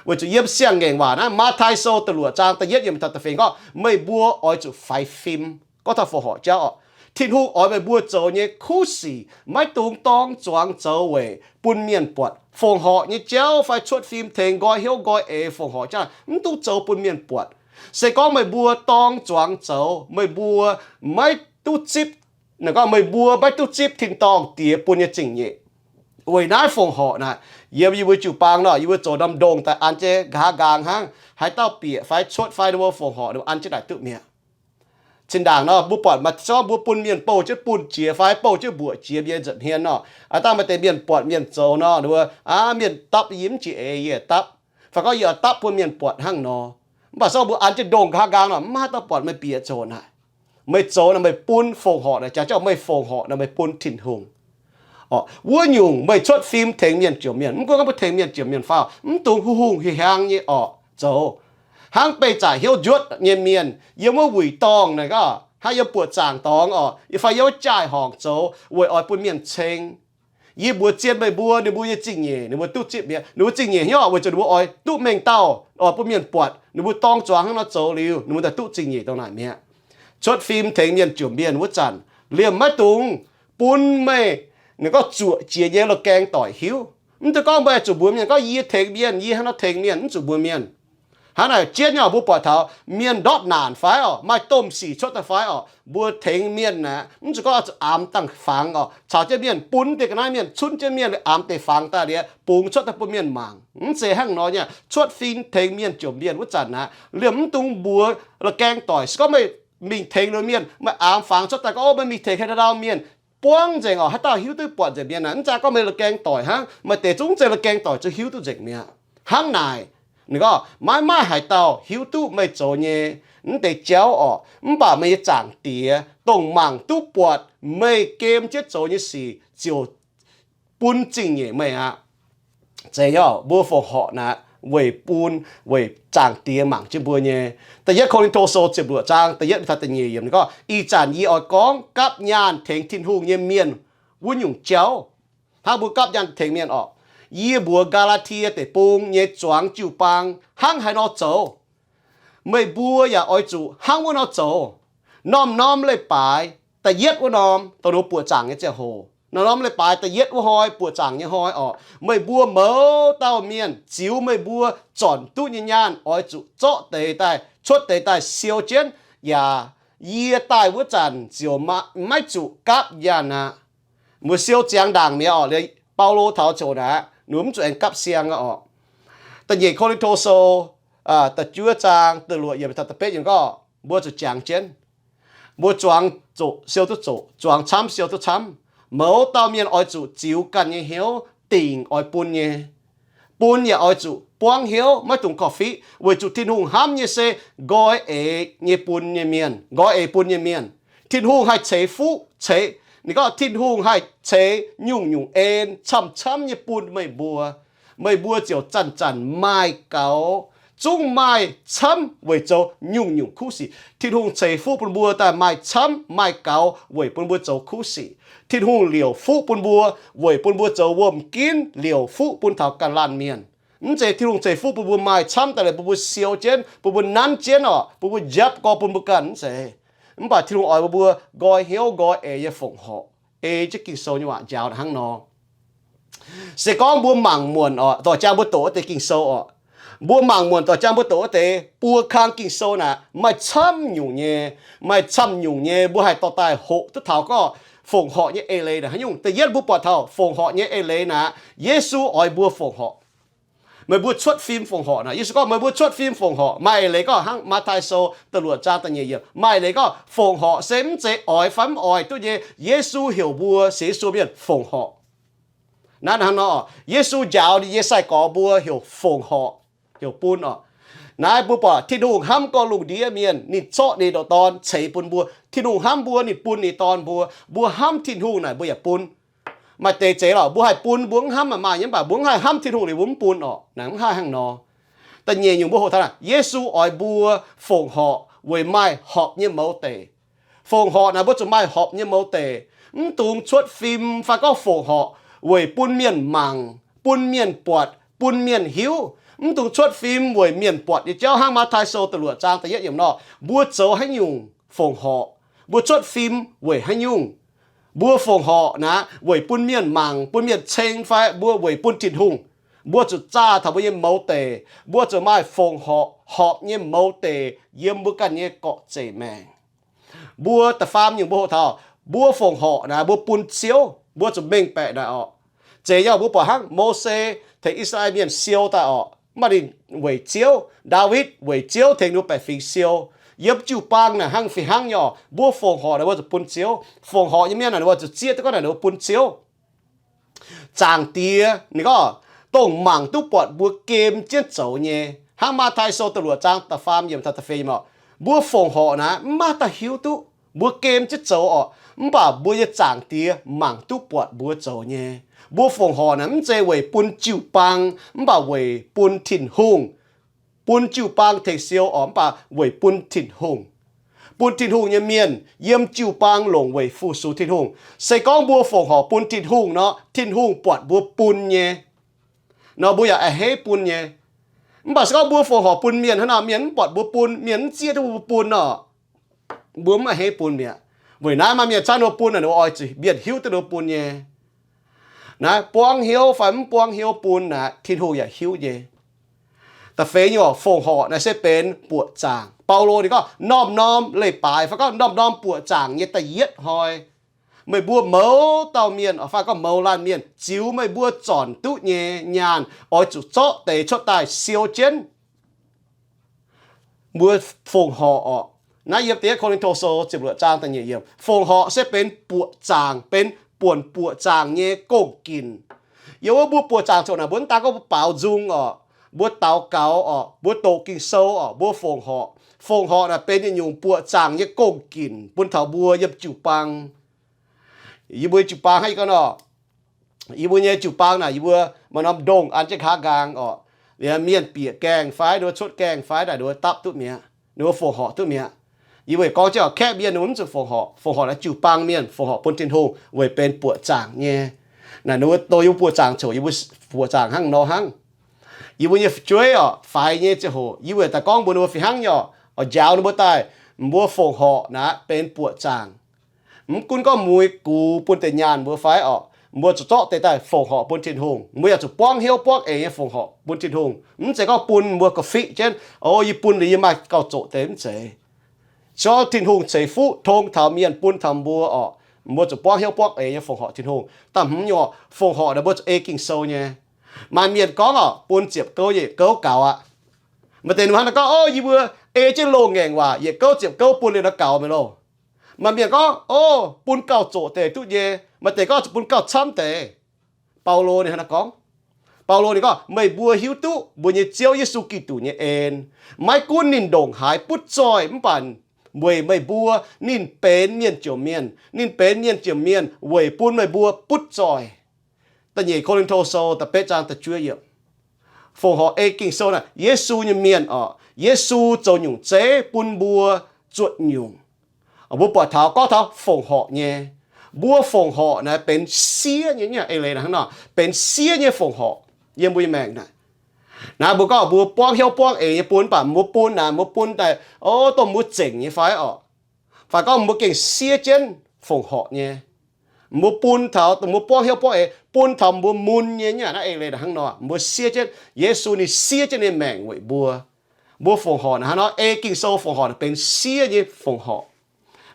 Weic zuqc yiem Siang-Ngaengc Waac naaiv, Matv^tai Sou da'luoqc zaang da'yietv yiemc taux da'feix gorngv, meih mbuo oix zuqc faix fim gorngv taux fongc horc jauv orqc. Tin-Hungh oix meih mbuo zoux nyei kuv sic maiv dungx dorng zuangx zoux weic bun mienh buatc. Fongc horc nyei jauv fai cuotv fim tengx nqoi hnyouv nqoi eix fongc horc jauv mv dungx zoux bun mienh buatc. Se gorngv meih mbuo dorng zuangx zoux, meih mbuo maiv duqv zipv, gorngv meih mbuo maiv duqv zipv tin-dorngh Diex bun nyei zingh nyeic. Weic naaiv fongc horc naaic, yiem yie mbuo jiu-baang nor, yie mbuo zoux norm ndongh daaih an jienv nqa'haav nqaang hnangv. Haaix dauh bieqc fai cuotv fai ninh mbuo fongc horc, ninh mbuo an jienv naaic duqv mi'aqv. Zinh ndaangc nor mbuo buatc maaih zorqv mbuo bun mienh bouh jienv bunh jiex fai bouh jienv mbuoqc jiex mbuo nyei nza'hmien nor, aav dangh maaih deix mienh buatc mienh zoux nor, ninh mbuo, aav, mienh dapv yie mv jiex eix, yie dapv. Fai gorngv yie oix dapv bun mienh buatc hnangv nor. Mv baac se mbuo an jienv ndongh nqa'haav nqaang nor, mv maaih haaix dauh buatc meih bieqc zoux naaic. Meih zoux naaic meih bun fongc horc naaic, jangx jienv meih fongc horc naaic meih bun Tin-Hungh. Orqc, wuov nyungc meih cuotv fim tengx mienh jomc mienh, mv gunv gorngv mbuo tengx mienh jomc mienh fai, mv dungx hungh hungh hieh hiaang nyei orqc zoux. Hnangv beih zaaic hnyouv njuotv nyei mienh yiem wuov wuic dorngh naaic, hnangv yiem buoqc zaangc dorngx orqc, yie fai yiem wuov jaai-horngc zoux weic oix bun mienh ceng. Yie mbuox zien meih mbuo, ninh mbuo nyei zingh nyeic ninh mbuo duqv zipv mi'aqv. Ninh mbuo zingh nyeic hnyouv weic zuqc ninh mbuo oix duqv mengh dauh, oix bun mienh buatc. Ninh mbuo dorng zuangx hnangv nor zoux liuz, ninh mbuo daaih duqv zingh nyeic dongh naaic mi'aqv. Cuotv fim tengx mienh jomc mienh wuov zanc, liemh maiv dungx bun meih, ninh gorngv zuoqc jiex nyei loz-gaeng doic hiuv. Mv dungx gorngv meih zuqc mbuox mienh gorngv yie tengx mienh, yie hnangv nor tengx mienh, mv zuqc mbuox mienh. Hnangv naaic jienv nyei oc, mbuo buatc taux mienh ndortv naanc fai oc, maaih domh sic cuotv daaih fai oc, mbuo tengx mienh aeqv, mv zuqc gorngv zuqc aamx dangh fangx oc, caux jienv mienh bun deix ga'naaiv mienh, cunv jienv mienh, aamx deix fangx daaih liuz bungx cuotv daaih bun mienh mangc. Mv zeiz hnangv nor nyei. Cuotv fim tengx mienh jomc mienh wuov zanc aqv, liemh mv dungx mbuox la'gaeng doic. Se gorngv meih mingh tengx liuz mienh, meih aamx fangx cuotv daaih gorngv, Ov, meih mingh tengx haaix ndau mienh, buangv nzengc oc, haaix dauh hiuv duqv buatc nzengc mienh aqv. Mv zeiz gorngv meih la'gaeng doic hnangv, maaih deix zungv mv zeiz la'gaeng doic zungv hiuv duqv nzengc mi'aqv. Hnangv naaic, ninh gorngv maiv maaih haaix dauh hiuv duqv meih zoux nyei mv deix jauv oc. Mv baac meih nyei Zaangc Diex, dongh mangc duqv buatc meih gem jienv zoux nyei sic, ziouc bun zingh nyeic meih aqv. Zeiz nyei oc, mbuo fongc horc naaic weic bun, weic Zaangc Diex mangc jienv mbuo nyei. Da'yietv Ko^lin^to Sou ziepc luoqc zaang da'yietv taux da'nyeic yiemc ninh gorngv, Ih zanc yie oix gorngv gapv nyaanh tengx Tin-Hungh nyei mienh wuov nyungc jauv. Hnangv mbuo gapv nyaanh tengx mienh orqc, yie mbuox Gaa^laa^tie Deic-Bung nyei zuangx jiu-baang hnangv haaix nor zoux, meih mbuo yaac oix zuqc hnangv wuov nor zoux. Norm-norm leiz-baaix da'yietv wuov norm, dongh ninh mbuo buoqc zaangc nyei ziangh hoc, norm-norm leiz-baaix da'yietv wuov hnoi, buoqc zaangc nyei hnoi orqc, meih mbuo mouz dauh mienh ziux meih mbuo zornc duqv nyei nyaanh oix zuqc zorqv deix daaih, cuotv deix daaih siou jienv, yaac yie daaih wuov zanc ziouc maiv zuqc gapv nyaanh aqv. Mbuo siou ziangx ndaangc mi'aqv orqc. Liuz Baulo taux ziouc naaic, ninh mbuo mv zuqc aengx gapv siang aqv orqc. Da'nyeic Ko^lin^to Sou da'juov zaang da'luoqc yiemc taux da'betv yiemc gorngv, mbuo zuqc jangx jienv, mbuo zuangx zoqc siou duqv zoqc, zuangx camv siou duqv camv. Mouz dauh mienh oix zuqc ziux ganh nyei hnyouv dingc oix bun nyei. Bun yaac oix zuqc buangv hnyouv, maiv dungx korv-fiqv, weic zuqc Tin-Hungh hnamv nyei se nqoi eix nyei bun nyei mienh, nqoi eix bun nyei mienh. Tin-Hungh haih ceix fuqv, ceix, ninh gorngv Tin-Hungh haih ceix nyungc-nyungc en camv-camv nyei bun meih mbuo. Meih mbuo ziouc zanc-zanc maaih gaux, zungv maaih camv weic zoux nyungc-nyungc kuv sic. Tin-Hungh ceix fuqv bun mbuo daaih maaih camv maaih gaux weic bun mbuo zoux kuv sic. Tin-Hungh liouc fuqv bun mbuo weic bun mbuo zoux wuom-ginv, liouc fuqv bun taux ganh laanh mienh. Mv zeiz Tin-Hungh ceix fuqv bun mbuo maaih camv daaih liuz bun mbuo siou jienv, bun mbuo nanv jienv orqc, bun mbuo njapv gorx bun mbuo ganh, mv zeiz. Mv baac Tin-Hungh oix bun mbuo nqoi hnyouv nqoi eix nyei fongc horc. Ei jienv Ging-Sou nyei waac njaaux hnangv nor. Se gorngv mbuo mangc muonc orqc, doic jaang mbuo doqc wuov deix Ging-Sou orqc, mbuo mangc muonc doic jaang mbuo doqc wuov deix buo kang Ging-Sou naaic maaih camv nyungc nyei, maaih camv nyungc nyei mbuo haih dorh daaih hoqc duqv taux gorngv fongc horc nyei eix leiz naaic haaix nyungc. Da'yietv mbuo buatc taux fongc horc nyei eix leiz naaic, Yesu oix mbuo fongc horc. Meih mbuo cuotv fim fongc horc naaic, Yesu gorngv meih mbuo cuotv fim fongc horc. Maaih eix leiz gorngv hnangv Matv^tai Sou da'luoqc zaang da'nyeic yiemc, maaih eix leiz gorngv fongc horc se mv zeiz oix fai mv oix duqv nyei. Yesu heuc mbuo sienx Yesu mienh fongc horc. Naaiv hnangv nor, Yesu njaaux ninh nyei sai-gorx mbuo heuc fongc horc, heuc bun orqc. Naaiv mbuo buatc Tin-Hungh hnamv gorx-lungh ndiev mienh, ninh zorqv ninh nyei ndoqc Dorn ceix bun mbuo. Tin-Hungh hnamv mbuo, ninh bun ninh nyei Dorn mbuo. Mbuo hnamv Tin-Hungh naaic mbuo yaac bun. Maaih deix zeiz lorqc, mbuo haih bun, mbuo mv hnamv maaih nyei, mv baac mbuo mv haih hnamv Tin-Hungh liuz mbuo mv bun orqc. Naaic mv haih hnangv nor. Da'nyeic nyungc mbuo hoqc taux naaic, Yesu oix mbuo fongc horc weic maaih horpc nyei mouz deic. Fongc horc naaic mbuo zuqc maaih horpc nyei mouz deic. Mv dungx cuotv fim fai gorngv fongc horc weic bun mienh mangc, bun mienh buatc, bun mienh hiuv. Mv dungx cuotv fim weic mienh buatc nyei jauv hnangv Matv^tai Sou da'luoqc zaang da'yietv yiemc nor. Mbuo zoux haaix nyungc fongc horc, mbuo cuotv fim weic haaix nyungc. Mbuo fongc horc naaic weic bun mienh mangc, bun mienh ceng fai mbuo weic bun Tin-Hungh. Mbuo zuqc zaah taux mbuo nyei mouz deic. Mbuo zuqc maaih fongc horc, horpc nyei mouz deic yiem mbuo ganh nyei gorqv-zeqc maengc. Mbuo da'faam nyungc mbuo hoqc taux, mbuo fongc horc naaic mbuo bun Ziouv, mbuo zuqc mengh baeqc naaic orqc. Zeiz nyei, mbuo buatc hnangv Mose tengx I^saa^laa^en Mienh siou daaih orqc, mv baac ninh weic Ziouv. Ndaawitv weic Ziouv tengx ninh mbuo baeqc fingx siou. Yiem jiu-baang naaic hnangv fih hnangv nyei orqc, mbuo fongc horc naaic mbuo zuqc bun Ziouv. Fongc horc nyei mienh naaic ninh mbuo zuqc zieqv duqv gorngv naaic ninh mbuo bun Ziouv. Zaangc Diex ninh gorngv, dongh mangc duqv buatc mbuo gem jienv zoux nyei. Hnangv Matv^tai Sou da'luoqc zaang da'faam yiemc taux da'feix yiemc orqc, mbuo fongc horc naaic mv maaih dauh hiuv duqv. Mbuo gem jienv zoux orqc, mv baac mbuo nyei Zaangc Diex mangc duqv buatc mbuo zoux nyei. Mbuo fongc horc naaic mv zeiz weic bun jiu-baang, mv baac weic bun Tin-Hungh. Bun jiu-baang tengx siou orqc, mv baac weic bun Tin-Hungh. Bun Tin-Hungh nyei mienh yiem jiu-baang longc weic fu-sux Tin-Hungh. Se gorngv mbuo fongc horc bun Tin-Hungh nor, Tin-Hungh buatc mbuo bun nyei nor, mbuo yaac a'hneiv bun nyei. Mv baac se gorngv mbuo fongc horc bun mienh hnangv nor, mienh mv buatc mbuo bun, mienh mv zieqv duqv mbuo bun nor, mbuo mv a'hneiv bun mi'aqv. Weic naaiv maaih mienh camv ninh mbuo bun naaic, ninh mbuo oix zuqc mienh hiuv duqv ninh mbuo bun nyei. Naaiv buangv hnyouv fai mv buangv hnyouv bun naaic, Tin-Hungh yaac hiuv nyei. Da'feix nyungc, fongc horc naaiv se benx buoqc zaangc. Baulo ninh gorngv norm-norm leiz-baaix fai gorngv norm-norm buoqc zaangc nyei da'yietv hnoi, meih mbuo mouz dauh mienh fai gorngv mouz laanh mienh ziux meih mbuo zornc duqv nyei nyaanh oix zuqc zorqv deix cuotv daaih siou jienv mbuo fongc horc orqc. Naaiv yiem da'yietv Ko^lin^to Sou ziepc luoqc zaang da'nyeic yiemc. Fongc horc se benx buoqc zaangc, benx buonc buoqc zaangc nyei gong-ginc. Yiem wuov mbuo buoqc zaangc coc naaic, mbuo mv daan gorngv mbuo baaux nzung orqc, mbuo daux gaux orqc, mbuo doqc Ging-Sou orqc, mbuo fongc horc. Fongc horc naaic benx yietc nyungc buoqc zaangc nyei gong-ginc bun taux mbuo yiem jiu-baang. Yie mbuo jiu-baang hnangv yie gorngv nor, yie mbuo nyei jiu-baang naaic, yie mbuo maaih norm ndongh an jienv nqa'haav nqaang orqc, mienh bieqc gaengh fai ninh mbuo cuotv gaengh fai naaic ninh mbuo dapv duqv mi'aqv, ninh mbuo fongc horc duqv mi'aqv. Yie mbuo gorngv jienv orqc, kaeqv mienh ninh mbuo mv zuqc fongc horc. Fongc horc naaic jiu-baang mienh fongc horc bun Tin-Hungh weic benx buoqc zaangc nyei. Naaic ninh mbuo dongh yie mbuo buoqc zaangc coc, yie mbuo buoqc zaangc hnangv nor hnangv. Yie mbuo nyei fu'jueiv orqc, faix nyei ziangh hoc yie mbuo daaih gorngv mbuox ninh mbuo fih hnangv nyei orqc, oix njaaux ninh mbuo daaih, mbuo fongc horc naaic benx buoqc zaangc. Mv gunv gorngv mueiz gux bun deix nyaanh mbuo fai orqc, mbuo zuqc zorqv deix daaih fongc horc bun Tin-Hungh. Mbuo yaac zuqc buangv hnyouv buangv eix nyei fongc horc bun Tin-Hungh. Mv zeiz gorngv bun mbuo ga'fiqv jienv, o, yie bun liuz yie maaih gauh zoqc deix, mv zeiz. Se gorngv Tin-Hungh ceix fuqv tong taux mienh bun taux mbuo orqc, mbuo zuqc buangv hnyouv buangv eix nyei fongc horc Tin-Hungh. Da'hmz nyungc, fongc horc naaic mbuo zuqc ei Ging-Sou nyei. Maaih mienh gorngv orqc, bun ziepc gouv yietc gouv gaux aqv. Maaih deix ninh mbuo hnangv naaiv gorngv, o, yie mbuo ei jienv loz-ngaengc waac yietc gouv ziepc gouv bun liuz nor gaux meih loh. Maaih mienh gorngv, o, bun gauh zoqc deix duqv nyei. Maaih deix gorngv zuqc bun gauh camv deix. Baulo ninh hnangv naaiv gorngv. Baulo ninh gorngv, meih mbuo hiuv duqv mbuo nyei Ziouv Yesu Giduc nyei en, maiv gunv ninh ndongc haaix butv zoih mv baac weic meih mbuo ninh benx mienh jomc mienh. Ninh benx mienh jomc mienh weic bun meih mbuo butv zoih. Da'nyeic Ko^lin^to Sou da'betv zaang da'juov yiemc. Fongc horc ei Ging-Sou naaic, Yesu nyei mienh orqc, Yesu zoux nyungc zeiv bun mbuo zuotc nyungc. Mbuo buatc taux gorngv taux fongc horc nyei. Mbuo fongc horc naaic benx siev nyei, eix leiz naaic hnangv nor, benx siev nyei fongc horc yiem mbuo nyei maengc naaic. Naaiv mbuo gorngv mbuo buangv hnyouv buangv eix nyei bun, mv baac mbuo bun naaic, mbuo bun daaih, o, dongh mbuo zengc nyei fai orqc, fai gorngv mbuo gengh siev jienv fongc horc nyei. Mbuo bun taux, mbuo buangv hnyouv buangv eix bun taux mbuo mun nyei, naaiv eix leiz naaic hnangv nor, mbuo siev jienv. Yesu ninh siev jienv ninh maengc weic mbuo. Mbuo fongc horc naaic hnangv nor, ei Ging-Sou fongc horc naaic benx siev nyei fongc horc.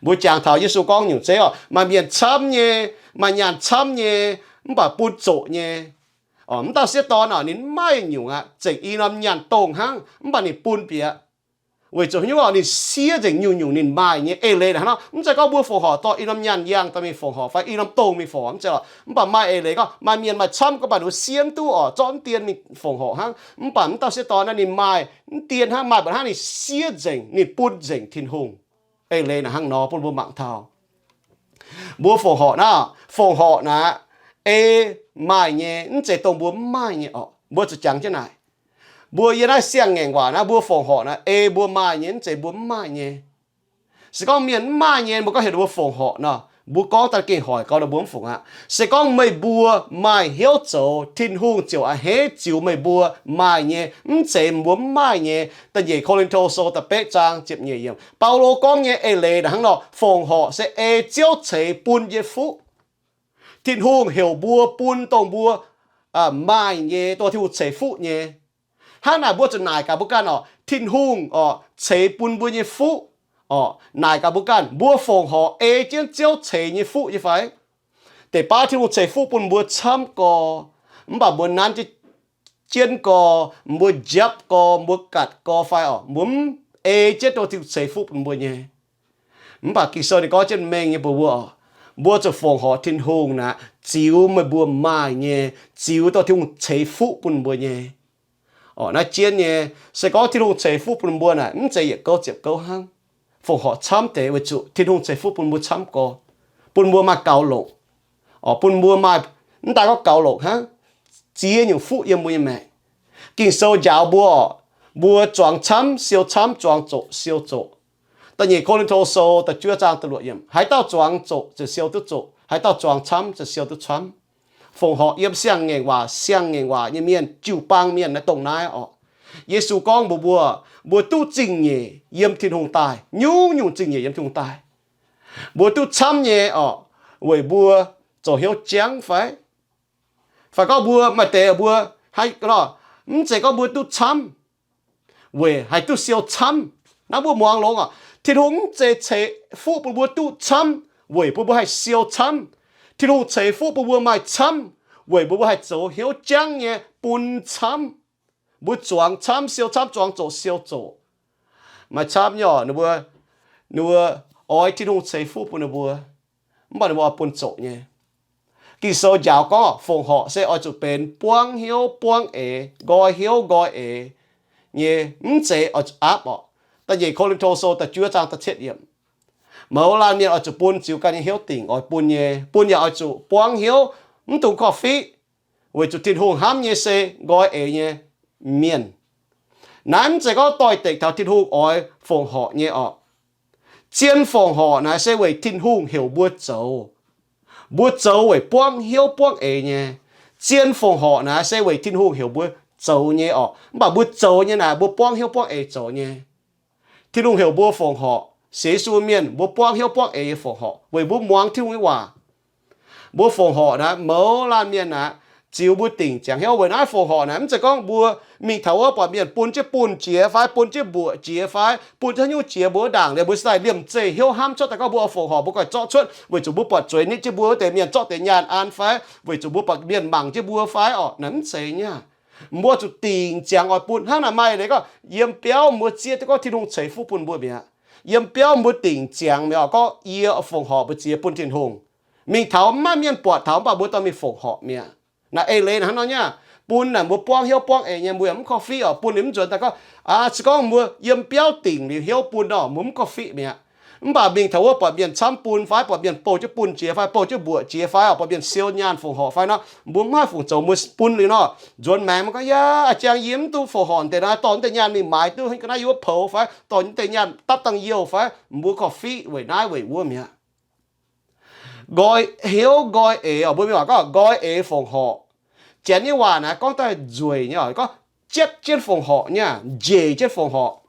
Mbuo jangx taux Yesu gorngv nyungc zeiv orqc, maaih mienh camv nyei, maaih nyaanh camv nyei, mv baac bun zoqc nyei. Mv dauh sieqv dorn orqc, ninh maiv maaih nyungc aqv, zengc i norm nyaanh dongh hnangv, mv baac ninh bun bieqc. Weic zuqc haaix nyungc orqc, ninh siev nzengc nyungc-nyungc ninh maaih nyei. Eix leiz naaic hnangv nor, mv zeiz gorngv mbuo fongc horc dorh i norm nyaanh yangh dorh mingh fongc horc fai i norm dongh mingh fongc horc, mv zeiz lorqc. Mv baac maaih eix leiz gorngv maaih mienh maaih camv, gorngv mv baac ninh mbuo siev mv duqv orqc, zorqv mv dien mingh fongc horc hnangv. Mv baac mv dauh sieqv dorn naaiv ninh maaih mv dien hnangv, maaih mba'hnangv ninh siev nzengc, ninh bun nzengc Tin-Hungh. Eix leiz naaic hnangv nor bun mbuo mangc taux mbuo fongc horc naaiv, fongc horc naaic, ei maaih nyei, mv zeiz dongh mbuo mv maaih nyei orqc. Mbuo zuqc jangx jienv naaic. Mbuo yiem naaiv siang-ngaengc waac naaiv, mbuo fongc horc naaic, ei mbuo maaih nyei, mv zeiz mbuo mv maaih nyei. Se gorngv mienh mv maaih nyei, mbuo gorngv heuc ninh mbuo fongc horc nor, mbuo gorngv daaih gengh hoic gau, ninh mbuo mv fungc aqv. Se gorngv meih mbuo maaih hnyouv zoux, Tin-Hungh ziouc a'hneiv ziux meih mbuo maaih nyei, mv zeiz mbuo mv maaih nyei. Da'nyeic Ko^lin^to Sou da'betv zaang ziepc nyeic yiemc, Baulo gorngv nyei eix leiz naaic hnangv nor, fongc horc se ei Ziouv ceix bun nyei fuqv. Tin-Hungh heuc mbuo bun dongh mbuo maaih nyei, dongh Tin-Hungh ceix fuqv nyei. Hnangv naaic mbuo zuqc naaic gaax mbuo ganh orqc, Tin-Hungh orqc ceix bun mbuo nyei fuqv orqc, naaic gaax mbuo ganh, mbuo fongc horc ei jienv Ziouv ceix nyei fuqv nyei fai? Deix baav Tin-Hungh ceix fuqv bun mbuo camv gorx, mv baac mbuo nanv jienv gorx, mbuo njapv gorx, mbuo gatc gorx fai orqc, mbuo mv ei jienv dongh Tin-Hungh ceix fuqv bun mbuo nyei. Mv baac Ging-Sou ninh gorngv jienv mengh nyei mbuox mbuo orqc, mbuo zuqc fongc horc Tin-Hungh naaic ziux meih mbuo maaih nyei, ziux dongh Tin-Hungh ceix fuqv bun mbuo nyei. Orqc, naaiv jienv nyei. Se gorngv Tin-Hungh ceix fuqv bun mbuo naaic, mv zeiz yietc gouv ziepc gouv hnangv. Fongc horc camv deix weic zuqc Tin-Hungh ceix fuqv bun mbuo camv gorx, bun mbuo maaih gaux longc. Orqc, bun mbuo maaih, mv daaih gorngv gaux longc hnangv, ziex nyungc fuqv yiem mbuo nyei maengc. Ging-Sou njaaux mbuo orqc, mbuo zuangx camv siou camv, zuangx zoqc siou zoqc. Da'nyeic Ko^lin^to Sou da'juov zaang da'luoqc yiemc, haaix dauh zuangx zoqc ziouc siou duqv zoqc, haaix dauh zuangx camv ziouc siou duqv camv. Fongc horc yiem siang-ngaengc waac, siang-ngaengc waac nyei mienh, jiu-baang mienh naaiv dongh naaiv orqc. Yesu gorngv mbuox mbuo, mbuo duqv zingh nyeic yiem Tin-Hungh daaih, nyungc-nyungc zingh nyeic yiem Tin-Hungh daaih. Mbuo duqv camv nyei orqc, weic mbuo zoux hnyouv jangv fai? Fai gorngv mbuo maaih deix mbuo, haaix, mv zeiz gorngv mbuo duqv camv, weic haih duqv siou camv. Naaiv mbuo muangx longx oc. Tin-Hungh mv zeiz ceix fuqv bun mbuo duqv camv weic bun mbuo haih siou camv. Tin-Hungh ceix fuqv bun mbuo maaih camv weic bun mbuo haih zoux hnyouv jangv nyei bun camv. Mbuo zuangx camv, siou camv, zuangx zoqc, siou zoqc. Maaih camv nyei oc, ninh mbuo, ninh mbuo oix Tin-Hungh ceix fuqv bun ninh mbuo, mv baac ninh mbuo oix bun zoqc nyei. Ging-Sou njaaux gorngv, fongc horc se oix zuqc benx buangv hnyouv buangv eix, nqoi hnyouv nqoi eix nyei, mv zeiz oix zuqc aapv orqc. Da'nyeic Ko^lin^to Sou da'juov zaang da'cietv yiemc. Mouz laanh mienh oix zuqc bun ziux ganh nyei hnyouv dingc oix bun nyei. Bun yaac oix zuqc buangv hnyouv, mv dungx korv-fiqv, weic zuqc Tin-Hungh hnamv nyei se nqoi eix nyei mienh. Naaiv mv zeiz gorngv doix-dekc taux Tin-Hungh oix fongc horc nyei orqc. Zien fongc horc naaiv se weic Tin-Hungh heuc mbuo zoux. Mbuo zoux weic buangv hnyouv buangv eix nyei. Zien fongc horc naaiv se weic Tin-Hungh heuc mbuo zoux nyei orqc. Mv baac mbuo zoux nyei naaiv, mbuo buangv hnyouv buangv eix zoux nyei. Tin-Hungh heuc mbuo fongc horc, sienx Yesu mienh, mbuo buangv hnyouv buangv eix nyei fongc horc weic mbuo muangx Tin-Hungh nyei waac. Mbuo fongc horc naaiv, mouz laanh mienh naaiv, ziux mbuo dingc ziangx hnyouv. Weic naaiv fongc horc naaiv mv zeiz gorngv mbuo mingh taux wuov buatc mienh bun jienv buntc jiex fai bun jienv mbuoqc jiex fai bun jienv haaix nyungc jiex mbuo ndaangc liuz mbuo se daaih liemh zeih hnyouv hnamv cuotv daaih gorngv mbuo oix fongc horc, mbuo ganh zorqv cuotv weic zuqc mbuo buatc zueiz nitv jienv mbuo wuov deix mienh zorqv deix nyaanh an fai weic zuqc mbuo buatc mienh mangc jienv mbuo fai orqc. Naaiv mv zeiz nyei. Mbuo zuqc dingc ziangx oix bun. Hnangv naaic maaih leiz gorngv yiem biauv mbuo zieqv duqv gorngv Tin-Hungh ceix fuqv bun mbuo mi'aqv. Yiem biauv mbuo dingc ziangx mi'aqv gorngv yie fongc horc mbu'ziex bun Tin-Hungh. Mingh taux maiv maaih mienh buatc taux mv baac mbuo dorh mingh fongc horc mi'aqv. Naaiv eix leiz hnangv nor nyei. Bun naaic mbuo buangv hnyouv buangv eix nyei, mbuo yaac mv korv-fiqv oc. Bun liuz mv nzuonx daaih gorngv, se gorngv mbuo yiem biauv dingc liuz hnyouv bun nor, mbuo mv korv-fiqv mi'aqv. Mv baac mingh taux wuov buatc mienh camv bun fai buatc mienh bouh jienv buntc jiex fai bouh jienv mbuoqc jiex fai oc, buatc mienh siou nyaanh fongc horc fai nor, mbuo mv haih fungc zoux, mbuo bun liuz nor, nzuonx maengx maiv gorngv, yaac a'jang yie mv duqv fongc horc deix naaiv, dorh deix nyaanh mingh maaiz duqv ga'naaiv yie wuov poux fai dorh deix nyaanh dapv dangh youh fai, mbuo korv-fiqv weic naaiv weic wuov mi'aqv. Nqoi hnyouv nqoi eix oc, mbuo mienh waac gorngv nqoi eix fongc horc. Janx nyei waac naaiv gorngv daaih nzueic nyei oc, gorngv jietv jienv fongc horc nyei, njiec jienv fongc horc.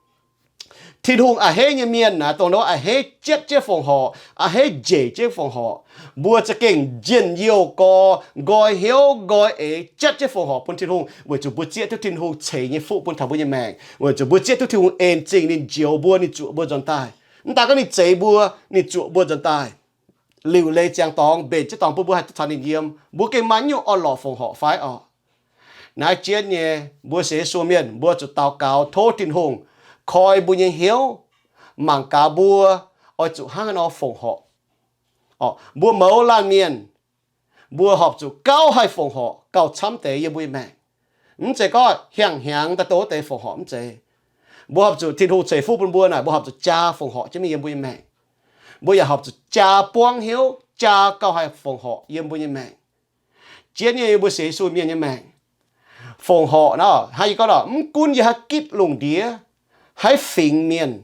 Tin-Hungh a'hneiv nyei mienh naaiv dongh nor a'hneiv jietv jienv fongc horc, a'hneiv njiec jienv fongc horc. Mbuo za'gengh njien-youh gorx nqoi hnyouv nqoi eix jietv jienv fongc horc bun Tin-Hungh weic zuqc mbuo zieqv duqv Tin-Hungh ceix nyei fuqv bun taux mbuo nyei maengc, weic zuqc mbuo zieqv duqv Tin-Hungh en zingh ninh njoux mbuo, ninh zuoqc mbuo nzuonx daaih. Mv daan gorngv ninh zeix mbuo, ninh zuoqc mbuo nzuonx daaih. Liuc leiz ziangx dorngx, mbenc jienv dorngx bun mbuo haih duqv caux ninh yiem. Mbuo gengh maaih nyungc orn-lorqc fongc horc fai orqc? Naaiv jienv nyei, mbuo sienx Yesu mienh mbuo zuqc daux gaux tov Tin-Hungh koi mbuo nyei hnyouv, mangc gaax mbuo oix zuqc hnangv haaix nor fongc horc. Mbuo mouz laanh mienh, mbuo horpc zuqc gauh haih fongc horc gauh camv deix yiem mbuo nyei maengc. Mv zeiz gorngv hiaangx hnyangx daaih dongh wuov deix fongc horc, mv zeiz. Mbuo horpc zuqc Tin-Hungh ceix fuqv bun mbuo naaic, mbuo horpc zuqc jaa fongc horc jienv mingh yiem mbuo nyei maengc. Mbuo yaac horpc zuqc jaa buangv hnyouv, jaa gauh haih fongc horc yiem mbuo nyei maengc. Jienv nyei mbuo sienx Yesu mienh nyei maengc, fongc horc nor, hnangv yie gorngv nor, mv gunv yiem haaix gitv lungh ndiev, haaix fingx mienh,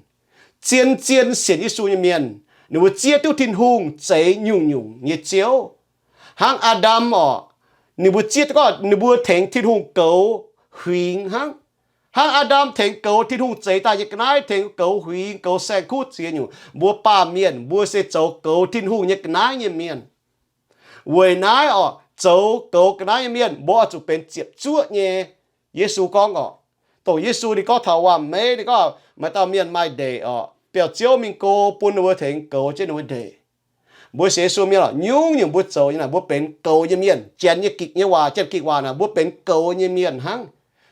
zien-zien sienx Yesu nyei mienh, ninh mbuo zieqv duqv Tin-Hungh zeix nyungc-nyungc nyei ziouv. Hnangv Aa^ndam orqc, ninh mbuo zieqv duqv gorngv ninh mbuo tengx Tin-Hungh goux huingx hnangv. Hnangv Aa^ndam tengx goux Tin-Hungh zeix daaih nyei ga'naaiv, tengx goux huingx, goux saeng-kuv ziex nyungc, mbuo baamh mienh mbuo se zoux goux Tin-Hungh nyei ga'naaiv nyei mienh. Weic naaiv orqc, zoux goux ga'naaiv nyei mienh mbuo oix zuqc benx ziepc zuoqv nyei. Yesu gorngv orqc, dongh Yesu ninh gorngv taux waam meiv, ninh gorngv maaih dauh mienh maaih ndeic orqc, biauv-ziouv mingh go bun ninh mbuo tengx goux jienv ninh mbuo ndeic. Mbuo sienx Yesu mienh orqc, nyungc-nyungc mbuo zoux nyei naaic mbuo benx goux nyei mienh. Janx nyei gikc nyei waac, Janx gikc waac naaic mbuo benx goux nyei mienh hnangv.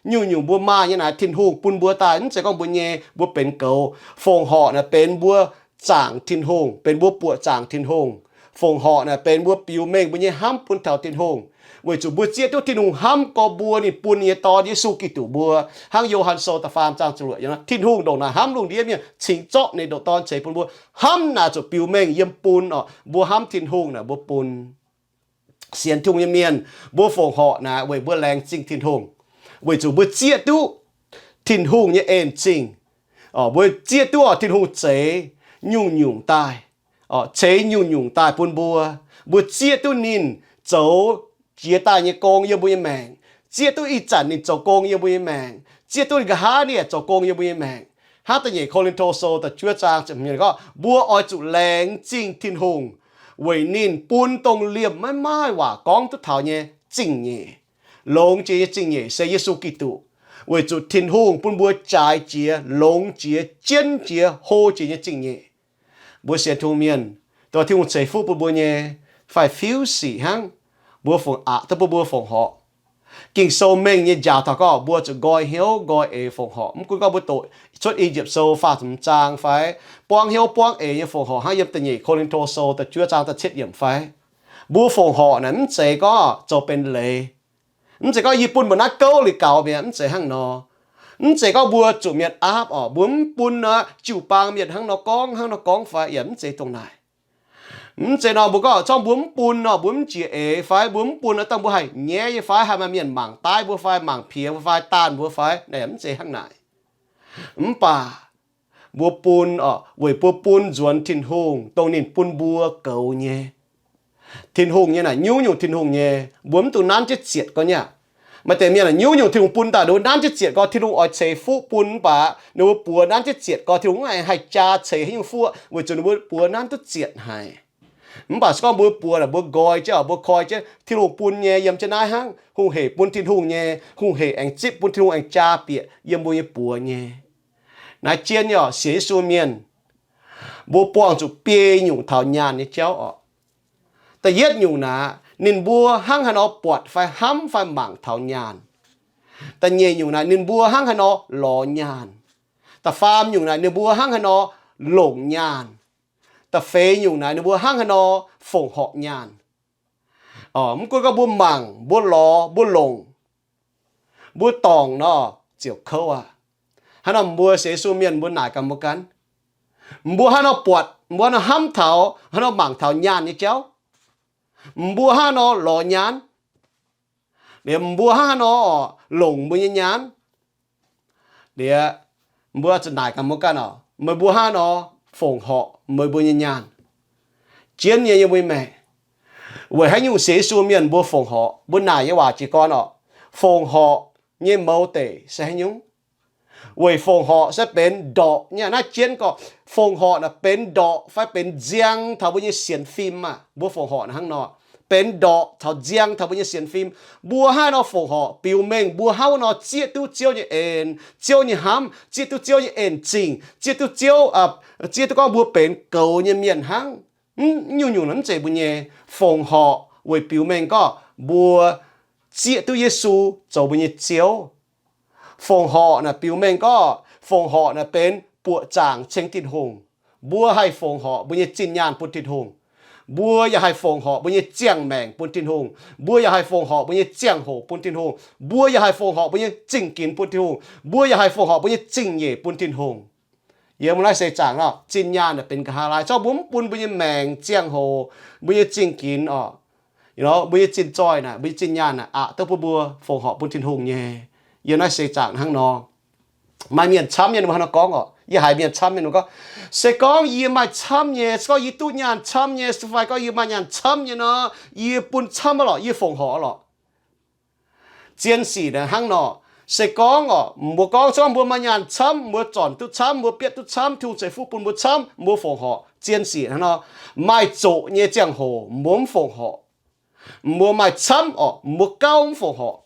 Nyungc-nyungc mbuo maaih nyei naaic Tin-Hungh bun mbuo daaih, mv zeiz gorngv mbuo nyei mbuo benx goux. Fongc horc naaic benx mbuo zaangc Tin-Hungh, benx mbuo buoqc zaangc Tin-Hungh. Fongc horc naaic benx mbuo biux mengh mbuo nyei hnamv bun taux Tin-Hungh, weic zuqc mbuo zieqv duqv Tin-Hungh hnamv gorx mbuo, ninh bun ninh nyei Dorn Yesu Giduc mbuo. Hnangv Yo^han Sou da'faam zaang ziepc luoqc yiemc, Tin-Hungh ndongc naaic hnamv lungh ndiev mienh cingx zorqv ninh nyei ndoqc Dorn ceix bun mbuo. Hnamv naaic zuqc biux mengh yiem bun orqc. Mbuo hnamv Tin-Hungh naaic mbuo bun. Sienx Tin-Hungh nyei mienh, mbuo fongc horc naaic weic mbuo laengz zingh Tin-Hungh, weic zuqc mbuo zieqv duqv Tin-Hungh nyei en zingh. Mbuo zieqv duqv Tin-Hungh zeix nyungc-nyungc daaih, ceix nyungc-nyungc daaih bun mbuo. Mbuo zieqv duqv ninh zoux jiex daaih nyei gong yiem mbuo nyei maengc, zieqv duqv ih zanc ninh zoux gong yiem mbuo nyei maengc, zieqv duqv ninh nqa'haav ninh yaac zoux gong yiem mbuo nyei maengc. Hnangv da'nyeic Ko^lin^to Sou da'juov zaang ziepc hmz gorngv, mbuo oix zuqc laengz zingh Tin-Hungh weic ninh bun dongh liemh maiv maaih waac gorngv duqv taux nyei zingh nyeic. Longx jiex nyei zingh nyeic se Yesu Giduc. weic zuqc Tin-Hungh bun mbuo jaaix jiex, longx jiex, jienv jiex, hlo jiex nyei zingh nyeic. Mbuo sienx Tin-Hungh mienh, dongh Tin-Hungh ceix fuqv bun mbuo nyei, fai fiuv sic hnangv, mbuo fungc aqc duqv bun mbuo fongc horc. Ging-Sou mengh nyei njaaux taux gorngv mbuo zuqc nqoi hnyouv nqoi eix fongc horc. Mv gunv gorngv mbuo doqc Cuotv I^yipv Sou faah ziepc hmz zaang fai buangv hnyouv buangv eix nyei fongc horc hnangv yiem da'nyeic Ko^lin^to Sou da'juov zaang da'cietv yiemc fai, mbuo fongc horc naaic mv zeiz gorngv zoux benx leiz. Mv zeiz gorngv yie bun mbuo naaiv gouv liuz gaux mi'aqv, mv zeiz hnangv nor. Mv zeiz gorngv mbuo zuqc mienh aapv orqc, mbuo mv bun nor jiu-baang mienh hnangv nor gorngv, hnangv nor gorngv fai, yaac mv zeiz dongh naaic. Mv zeiz nor mbuo gorngv zorngv mbuo mv bun nor, mbuo mv jiex eix fai, mbuo mv bun nor dangh mbuo haih nyaiv nyei fai, haih maaih mienh mangc daaih mbuo fai, mangc piex mbuo fai, daanh mbuo fai, naaic mv zeiz hnangv naaic. Mv baac mbuo bun orqc, weic mbuo bun nzuonx Tin-Hungh dongh ninh bun mbuo goux nyei. Tin-Hungh nyei naaic nyungc-nyungc Tin-Hungh nyei, mbuo mv dungx nanv jienv zietc gorngv nyei aqv. Maaih deix mienh naaic nyungc-nyungc Tin-Hungh bun daaih, ninh mbuo nanv jienv zietc gorngv Tin-Hungh oix ceix fuqv bun, mv baac ninh mbuo buoz nanv jienv zietc gorngv Tin-Hungh mv haih jaa ceix haaix nyungc fuqv, weic zuqc ninh mbuo buoz nanv duqv zietc haic. Mv baac se gorngv mbuo buoz naaic, mbuo nqoi jienv, mbuo koi jienv Tin-Hungh bun nyei yiem jienv naaiv hnangv, hungh heic bun Tin-Hungh nyei, hungh heic aengx zipv bun Tin-Hungh aengx jaa bieqc yiem mbuo nyei buoz nyei. Naaiv jienv nyei orqc, sienx Yesu mienh, mbuo buangh zuqc biei nyungc taux nyaanh nyei jauv orqc. Da'yietv nyungc naaic, ninh mbuo hnangv haaix nor buatc fai hnamv fai mangc taux nyaanh. Da'nyeic nyungc naaic, ninh mbuo hnangv haaix nor lorz nyaanh. Da'faam nyungc naaic, ninh mbuo hnangv haaix nor longc nyaanh. Da'feix nyungc naaic, ninh mbuo hnangv haaix nor fongc horc nyaanh. Mv gunv gorngv mbuo mangc, mbuo lorz, mbuo longc, mbuo dorngc nor, ziouc kouv aqv. Hnangv nor mbuo sienx Yesu mienh mbuo naaic gaax mbuo ganh, mbuo hnangv nor buatc, mbuo hnangv nor hnamv taux, hnangv nor mangc taux nyaanh nyei jauv, mbuo hnangv nor lorz nyaanh, liemh mbuo hnangv nor longc mbuo nyei nyaanh. Liemh mbuo zuqc naaic gaax mbuo ganh orqc, meih mbuo hnangv nor fongc horc meih mbuo nyei nyaanh. Jienv nyei yiem mbuo nyei maengc, weic haaix nyungc sienx Yesu mienh mbuo fongc horc? Mbuo naaic nyei waac jiez gorn orqc, fongc horc nyei mouz deic se haaix nyungc? Weic fongc horc se benx ndorqc nyei. Naaiv jienv gorngv fongc horc naaic benx ndorqc fai benx nziang taux mbuo nyei sienx fim aqv. Mbuo fongc horc naaic hnangv nor, benx ndorqc taux nziang taux mbuo nyei sienx fim. Mbuo hnangv nor fongc horc biux mengh mbuo hnangv nor zieqv duqv Ziouv nyei en, Ziouv nyei hnamv, zieqv duqv Ziouv nyei en-zingh, zieqv duqv Ziouv, zieqv duqv gorngv mbuo benx goux nyei mienh hnangv. Mv nyungc-nyungc mv zeiz mbuo nyei. Fongc horc weic biux mengh gorngv mbuo zieqv duqv Yesu zoux mbuo nyei Ziouv. Fongc horc naaic biux mengh gorngv fongc horc naaic benx buoqc zaangc ceng Tin-Hungh. Mbuo haih fongc horc mbuo nyei zinh nyaanh bun Tin-Hungh. Mbuo yaac haih fongc horc mbuo nyei ziangh maengc bun Tin-Hungh. Mbuo yaac haih fongc horc mbuo nyei ziangh hoc bun Tin-Hungh. Mbuo yaac haih fongc horc mbuo nyei zingh ginx bun Tin-Hungh. Mbuo yaac haih fongc horc mbuo nyei zingh nyeic bun Tin-Hungh. Yiem naaiv seix zaangc nor, zinh nyaanh naaic benx nqa'haav laai. Zorqv mbuo mv bun mbuo nyei maengc, ziangh hoc, mbuo nyei zingh ginx orqc, mbuo nyei zinh zoih naaic, mbuo nyei zinh nyaanh naaic aqc duqv bun mbuo fongc horc bun Tin-Hungh nyei. Yiem naaiv seix zaangc hnangv nor, maaih mienh camv nyei, ninh mbuo hnangv nor gorngv orqc. Yie haiz mienh camv nyei, ninh mbuo gorngv, se gorngv yie maaih camv nyei, se gorngv yie duqv nyaanh camv nyei, se fai gorngv yie maaih nyaanh camv nyei nor, yie bun camv aqv lorqc, yie fongc horc aqv lorqc. Zien sic naaic hnangv nor, se gorngv orqc, mbuo gorngv se gorngv mbuo maaih nyaanh camv, mbuo zornc duqv camv, mbuo bietv duqv camv, Tin-Hungh ceix fuqv bun mbuo camv, mbuo fongc horc. Zien sic hnangv nor, maaih zoqc nyei ziangh hoc mbuo mv fongc horc. Mbuo maaih camv orqc, mbuo gauh mv fongc horc.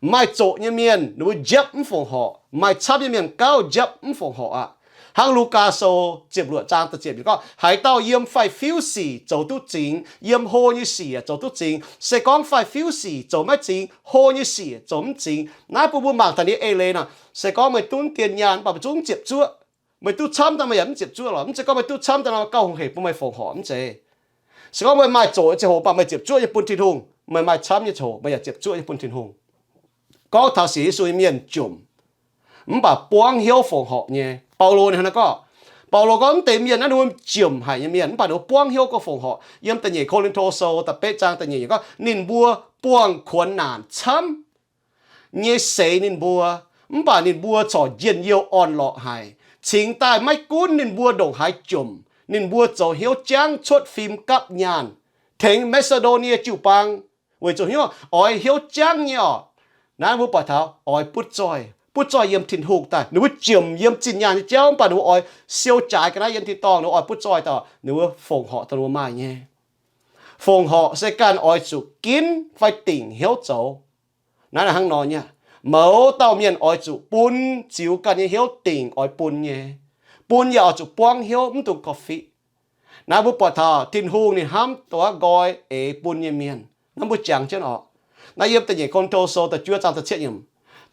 Maaih zoqc nyei mienh ninh mbuo njapv mv fongc horc. Maaih camv nyei mienh gauh njapv mv fongc horc aqv. Hnangv Lugaa Sou ziepc luoqc zaang da'ziepc yiemc gorngv, haaix dauh yiem faix-fiuv sic zoux duqv zingx, yiem hlo nyei sic zoux duqv zingx. Se gorngv faix-fiuv sic zoux maiv zingx, hlo nyei sic zoux mv zingx. Naaiv bun mbuo mangc taux nyei eix leiz nor, se gorngv meih duqv dien nyaanh mv baac meih zungv mv ziepc zuoqv. Meih duqv camv daaih meih yaac mv ziepc zuoqv lorqc. Mv zeiz gorngv meih duqv camv daaih nor gauh hungh heic bun meih fongc horc, mv zeiz. Se gorngv meih maaih zoqc nyei ziangh hoc mv baac meih ziepc zuoqv nyei bun Tin-Hungh, meih maaih camv nyei ziangh hoc meih yaac ziepc zuoqv nyei bun Tin-Hungh. Gorngv taux sienx Yesu nyei mienh jomc, mv baac buangv hnyouv fongc horc nyei. Baulo ninh hnangv naaiv gorngv, Baulo gorngv mv deix mienh naaiv ninh mbuo jomc haic nyei mienh, mv baac ninh mbuo buangv hnyouv gorngv fongc horc. Yiem da'nyeic Ko^lin^to Sou da'betv zaang da'nyeic gorngv ninh mbuo buangh kuonx naanc camv nyei seix ninh mbuo, mv baac ninh mbuo corc njien-youh orn-lorqc haic. Cingx daaih maiv gunv ninh mbuo ndongc haaix jomc, ninh mbuo zoux hnyouv jangv cuotv fim gapv nyaanh tengx Maa^si^ndo^nie jiu-baang, weic zuqc hnyouv oix hnyouv jangv nyei orqc. Naaiv mbuo buatc taux oix butv zoih, butv zoih yiem Tin-Hungh daaih. Ninh mbuo jomc yiem zinh nyaanh nyei jauv, mv baac ninh mbuo oix siou jaaix ga'naaiv yiem tin-dorngh, ninh mbuo oix butv zoih daaih, ninh mbuo fongc horc daaih ninh mbuo maaih nyei. Fongc horc se ganh oix zuqc ginv fai dingc hnyouv zoux. Naaiv hnangv nor nyei. Mouz dauh mienh oix zuqc bun ziux ganh nyei hnyouv dingc oix bun nyei. Bun yaac oix zuqc buangv hnyouv, mv dungx korv-fiqv. Naaiv mbuo buatc taux Tin-Hungh ninh hnamv duqv nqoi eix bun nyei mienh. Naaiv mbuo jangx jienv oc. Naaiv yiem da'nyeic Ko^lin^to Sou da'juov zaang da'cietv yiemc,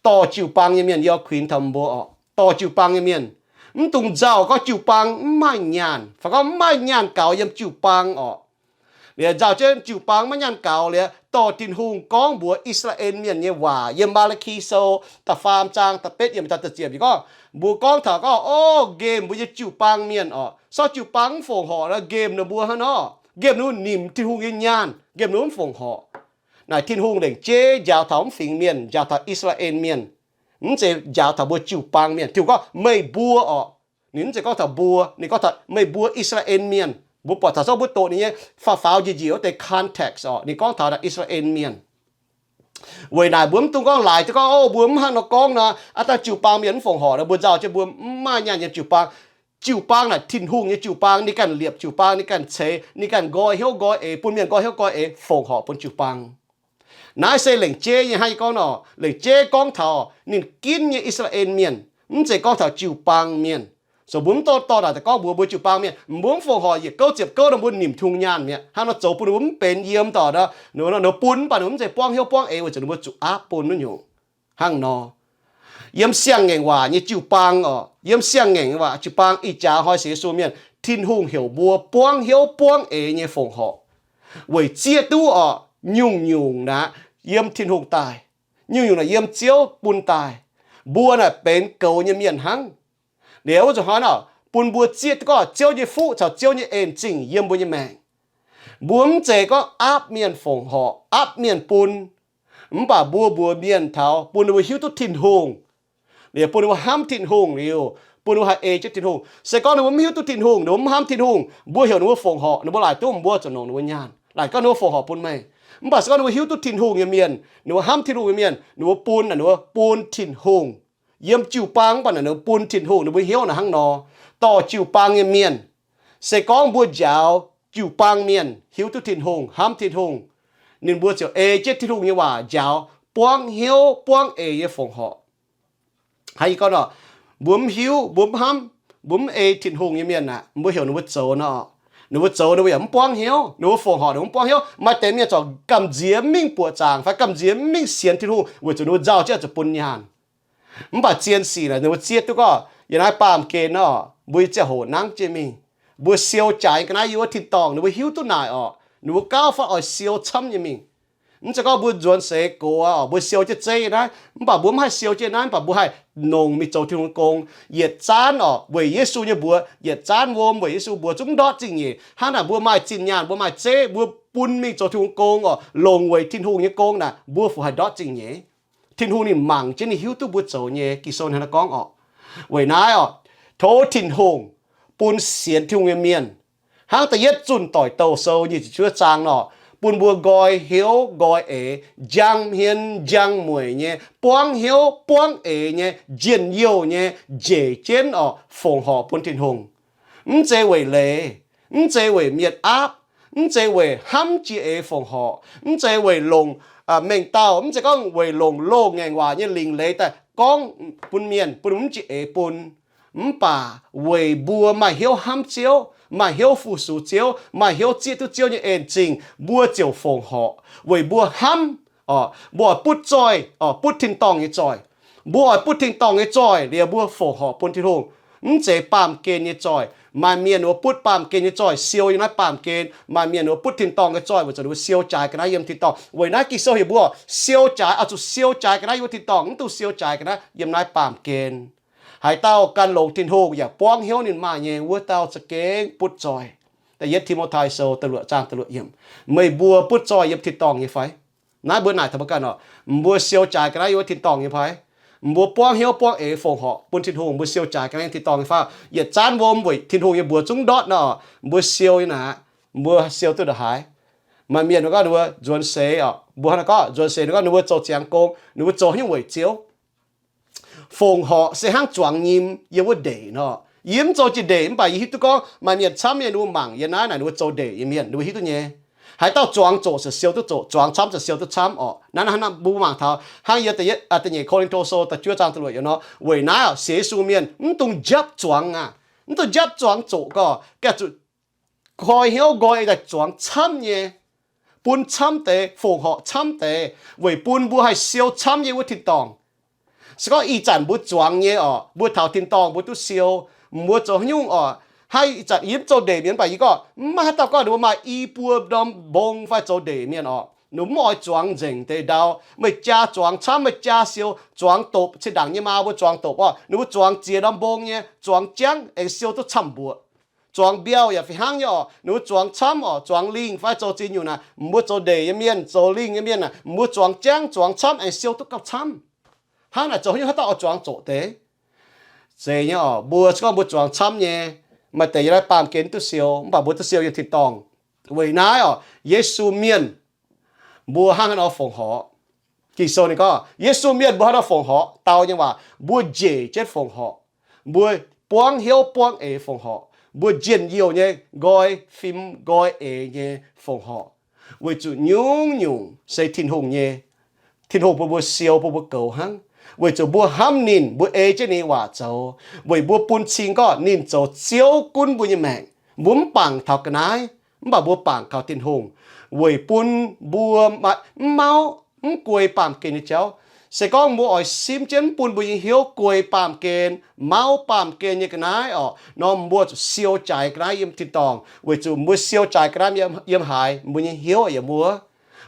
dorh jiu-baang nyei mienh, yie kuinx taux mbuo oc, dorh jiu-baang nyei mienh, mv dungx nzauh gorngv jiu-baang mv maaih nyaanh, fai gorngv mv maaih nyaanh gaux yiem jiu-baang oc. Liuz nzauh jienv jiu-baang maiv nyaanh gaux liuz, dorh Tin-Hungh gorngv mbuox I^saa^laa^en Mienh nyei waac yiem Maa^laa^ki Sou da'faam zaang da'betv yiemc da'ziepc yiemc gorngv, mbuo gorngv taux gorngv, o, nqemh mbuo nyei jiu-baang mienh oc, sortv jiu-baang mv fongc horc nor, nqemh ninh mbuo hnangv nor, nqemh ninh mbuo nimc Tin-Hungh nyei nyaanh, nqemh ninh mbuo mv fongc horc. Naaic Tin-Hungh lengc jeiv njaaux taux mv fingx mienh, njaaux taux I^saa^laa^en Mienh, mv zeiz njaaux taux mbuo jiu-baang mienh. Tin-Hungh gorngv meih mbuo oc, ninh mv zeiz gorngv taux mbuo, ninh gorngv taux meih mbuo I^saa^laa^en Mienh. Mbuo buatc taux zorqv mbuo doqc ninh nyei faaux faaux njiec njiec wuov deix context oc, ninh gorngv taux I^saa^laa^en Mienh. Weic naaic mbuo mv dungx gorngv laaix jienv gorngv, o, mbuo mv hnangv nor gorngv nor, aav dangh jiu-baang mienh mv fongc horc nor, mbuo nzauh jienv mbuo mv maaih nyaanh nyei jiu-baang. Jiu-baang naaic Tin-Hungh nyei jiu-baang, ninh ganh liepc jiu-baang, ninh ganh ceix, ninh ganh nqoi hnyouv nqoi eix bun mienh nqoi hnyouv nqoi eix fongc horc bun jiu-baang. Naaiv se lengc jeiv nyei hnangv yie gorngv nor, lengc jeiv gorngv taux ninh ginv nyei I^saa^laa^en Mienh, mv zeiz gorngv taux jiu-baang mienh. So mbuo mv dorh dorh naaic daaih gorngv mbuox mbuo jiu-baang mienh, mbuo mv fongc horc yietc gouv ziepc gouv nor mbuo nimc Tin-Hungh nyaanh mi'aqv. Hnangv nor zoux bun ninh mbuo mv benx yiem dauh, ninh mbuo mv zeiz buangv hnyouv buangv eix weic zuqc ninh mbuo zuqc aapv bun wuov nyungc. Hnangv nor, yiem siang-ngaengc waac nyei jiu-baang oc, yiem siang-ngaengc waac jiu-baang ih jaax hnoi sienx Yesu mienh, Tin-Hungh heuc mbuo buangv hnyouv buangv eix nyei fongc horc. Weic zieqv duqv oc, nyungc-nyungc naaic yiem Tin-Hungh daaih, nyungc-nyungc naaic yiem Ziouv bun daaih. Mbuo naaic benx goux nyei mienh hnangv. Liuz wuov zuqc hnoi nor, bun mbuo zieqv duqv gorngv Ziouv nyei fuqv caux Ziouv nyei en-zingh yiem mbuo nyei maengc. Mbuo mv zeiz gorngv aapv mienh fongc horc, aapv mienh bun, mv baac mbuo mbuox mienh taux bun ninh mbuo hiuv duqv Tin-Hungh, liuz bun ninh mbuo hnamv Tin-Hungh liuz, bun ninh mbuo haih ei jienv Tin-Hungh. Se gorngv ninh mbuo mv hiuv duqv Tin-Hungh, ninh mbuo mv hnamv Tin-Hungh, mbuo heuc ninh mbuo fongc horc, ninh mbuo laaic duqv mbuo zuqc nongc ninh mbuo nyaanh. Laaic gorngv ninh mbuo fongc horc bun meih. Mv baac se gorngv ninh mbuo hiuv duqv Tin-Hungh nyei mienh, ninh mbuo hnamv Tin-Hungh nyei mienh, ninh mbuo bun, ninh mbuo bun Tin-Hungh. Yiem jiu-baang mv baac naaic ninh mbuo bun Tin-Hungh, ninh mbuo hnyouv naaic hnangv nor. Dorh jiu-baang nyei mienh, se gorngv mbuo njaaux jiu-baang mienh hiuv duqv Tin-Hungh, hnamv Tin-Hungh, ninh mbuo ziouc ei jienv Tin-Hungh nyei waac njaaux buangv hnyouv buangv eix nyei fongc horc. Hnangv yie gorngv nor, mbuo mv hiuv, mbuo mv hnamv, mbuo mv ei Tin-Hungh nyei mienh aeqv, mbuo heuc ninh mbuo zoux nor, ninh mbuo zoux ninh mbuo yaac mv buangv hnyouv, ninh mbuo fongc horc ninh mbuo mv buangv hnyouv. Maaih deix mienh corc gamh nziex mv mingh buoqc zaangc fai gamh nziex mv mingh sienx Tin-Hungh weic zuqc ninh mbuo nzauh jienv zuqc bun nyaanh. Mv baac zien sic naaic ninh mbuo zieqv duqv gorngv yiem naaiv baamh gen nor, mbuo nyei ziangh hoc nangv jienv mingh, mbuo siou jaaix ga'naaiv yiem wuov tin-dorngh, ninh mbuo hiuv duqv naaic orqc, ninh mbuo gauh fai oix siou camv nyei mingh. Mv zeiz gorngv mbuo nzuonx seix gox oc, mbuo siou jienv zeiv naaiv, mv baac mbuo mv haih siou jienv naaiv, mv baac mbuo haih longc mingh zoux Tin-Hungh gong. Yietc zanv orqc weic Yesu nyei mbuox, yietc zanv wuom weic Yesu mbuox zungv ndortv zingh nyeic. Hnangv naaic mbuo maaih zinh nyaanh, mbuo maaih zeiv, mbuo bun mingh zoux Tin-Hungh gong orqc, longc weic Tin-Hungh nyei gong naaic, mbuo fu haih ndortv zingh nyeic. Tin-Hungh ninh mangc jienv ninh hiuv duqv mbuo zoux nyei. Ging-Sou hnangv naaiv gorngv orqc. Weic naaiv orqc, tov Tin-Hungh bun sienx Tin-Hungh nyei mienh, hnangv da'yietv Zunh Doic Douh Sou nyic ziepc juov zaang nor, bun mbuo nqoi hnyouv nqoi eix, njang hmien njang mueic nyei, buangv hnyouv buangv eix nyei, njien-youh nyei, njiec jienv orqc, fongc horc bun Tin-Hungh. Mv zeiz weic leiz, mv zeiz weic mienh aapv, mv zeiz weic hnamv jiex eix fongc horc, mv zeiz weic longc mengh dauh, mv zeiz gorngv weic longc loz-ngaengc waac nyei lingc leiz daaih gorngv bun mienh, bun mv jiex eix bun. Mv baac weic mbuo maaih hnyouv hnamv Ziouv, maaih hnyouv fu-sux Ziouv, maaih hnyouv zieqv duqv Ziouv nyei en-zingh, mbuo ziouc fongc horc weic mbuo hnamv. Mbuo oix butv zoih, butv tin-dorngh nyei zoih. Mbuo oix butv tin-dorngh nyei zoih liuz mbuo fongc horc bun Tin-Hungh. Mv zeiz baamh gen nyei zoih. Maaih mienh ninh mbuo butv baamh gen nyei zoih siou yiem naaiv baamh gen. Maaih mienh ninh mbuo butv tin-dorngh nyei zoih weic zuqc ninh mbuo siou jaaix ga'naaiv yiem tin-dorngh. Weic naaiv Ging-Sou heuc mbuo siou jaaix, oix zuqc siou jaaix ga'naaiv yiem wuov tin-dorngh, mv dungx siou jaaix ga'naaiv yiem naaiv baamh gen. Haaix dauh gan longx Tin-Hungh yaac buangv hnyouv ninh maaih nyei, wuov dauh za'gengh butv zoih. Da'yietv Ti^mo^tai Sou da'luoqc zaang da'luoqc yiemc. Meih mbuo butv zoih yiem tin-dorngh nyei fai? Naaiv mbuo naaic taux mbuo ganh oc, mbuo siou jaaix ga'naaiv yiem wuov tin-dorngh nyei fai? Mbuo buangv hnyouv buangv eix fongc horc bun Tin-Hungh, mbuo siou jaaix ga'naaiv yiem tin-dorngh nyei fai? Yietc zanv wuom weic Tin-Hungh nyei mbuox zungv ndortv nor, mbuo siou nyei naaic, mbuo siou duqv ndongc haaix? Maaih mienh ninh gorngv ninh mbuo nzuonx seix oc, mbuo hnangv naaiv gorngv nzuonx seix ninh gorngv ninh mbuo zoux ziangx gong, ninh mbuo zoux haaix nyungc weic Ziouv? Fongc horc se hnangv zuangx nyim yiem wuov ndeic nor. Yie mv zoux jiex ndeic mv baac yie hiuv duqv gorngv maaih mienh camv mienh ninh mbuo mangc yiem naaiv naaic ninh mbuo zoux ndeic nyei mienh, ninh mbuo hiuv duqv nyei. Haaix dauh zuangx zoqc se siou duqv zoqc, zuangx camv se siou duqv camv orqc. Naaiv hnangv mbuo mangc taux hnangv yiem da'nyeic Ko^lin^to Sou da'juov zaang da'luoqc yiemc nor, weic naaiv orqc, sienx Yesu mienh mv dungx njapv zuangx aqv. Mv dungx njapv zuangx zoqc gorqv, gengh zuqc koi hnyouv nqoi daaih zuangx camv nyei, bun camv deix, fongc horc camv deix, weic bun mbuo haih siou camv nyei wuov tin-dorngh. Se gorngv ih zanc mbuo zuangx nyei orqc, mbuo taux tin-dorngh mbuo duqv siou, mbuo zoux haaix nyungc orqc, hnangv ih zanc yie mv zoux ndeic mienh mv baac yie gorngv mv maaih haaix dauh gorngv ninh mbuo maaih i buo norm mbong fai zoux ndeic mienh orqc, ninh mbuo mv oix zuangx nzengc deix ndau. Meih jaa zuangx camv, meih jaa siou zuangx dopc, zinh ndaangc nyei maa mbuo zuangx dopc orqc, ninh mbuo zuangx ziex norm mbong nyei, zuangx jangv aengx siou duqv camv-mbuoqc. Zuangx mbiauh yaac fih hnangv nyei orqc, ninh mbuo zuangx camv orqc, zuangx lingh fai zoux ziex nyungc naaic, mbuo zoux ndeic nyei mienh, zoux lingh nyei mienh naaic, mbuo zuangx jangv, zuangx camv aengx siou duqv gauh camv. Hnangv naaic zoux haaix nyungc haaix dauh oix zuangx zoqc deix? Zeiz nyei orqc, mbuo se gorngv mbuo zuangx camv nyei, maaih deix yiem naaiv baamh gen duqv siou, mv baac mbuo duqv siou yiem tin-dorngh. Weic naaiv orqc, Yesu mienh mbuo hnangv haaix nor fongc horc? Ging-Sou ninh gorngv, Yesu mienh mbuo hnangv haaix nor fongc horc? Dau nyei waac, mbuo njiec jienv fongc horc. Mbuo buangv hnyouv buangv eix fongc horc. Mbuo njien-youh nyei nqoi fim nqoi eix nyei fongc horc. Weic zuqc nyungc-nyungc se Tin-Hungh nyei. Tin-Hungh bun mbuo siou, bun mbuo goux hnangv. Weic zuqc mbuo hnamv ninh, mbuo ei jienv ninh nyei waac zoux, weic mbuo bun cing gorngv ninh zoux Ziouv gunv mbuo nyei maengc. Mbuo mv bangc taux ga'naaiv, mv baac mbuo bangc kaux Tin-Hungh, weic bun mbuo maiv mauv, mv guei baamh gen nyei jauv. Se gorngv mbuo oix simv jienv mv bun mbuo nyei hnyouv guei baamh gen, mauv baamh gen nyei ga'naaiv orqc, nor mbuo zuqc siou jaaix ga'naaiv yiem tin-dorngh. Weic zuqc mbuo siou jaaix ga'naaiv yiem haaix, mbuo nyei hnyouv yaac yiem wuov.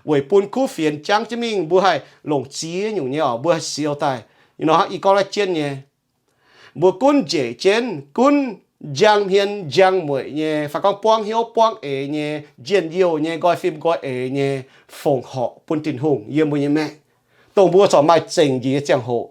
Weic bun kuv fienx jangv jienv mingh, mbuo haih longc ziex nyungc nyei orqc, mbuo haih siou daaih. Nor hnangv yie gorngv naaiv jienv nyei, mbuo gunv njiec jienv, gunv njang hmien njang mueic nyei, fai gorngv buangv hnyouv buangv eix nyei, njien-youh nyei, nqoi fim nqoi eix nyei, fongc horc bun Tin-Hungh yiem mbuo nyei maengc, dongh mbuo corc maaih zengc njiec nyei ziangh hoc.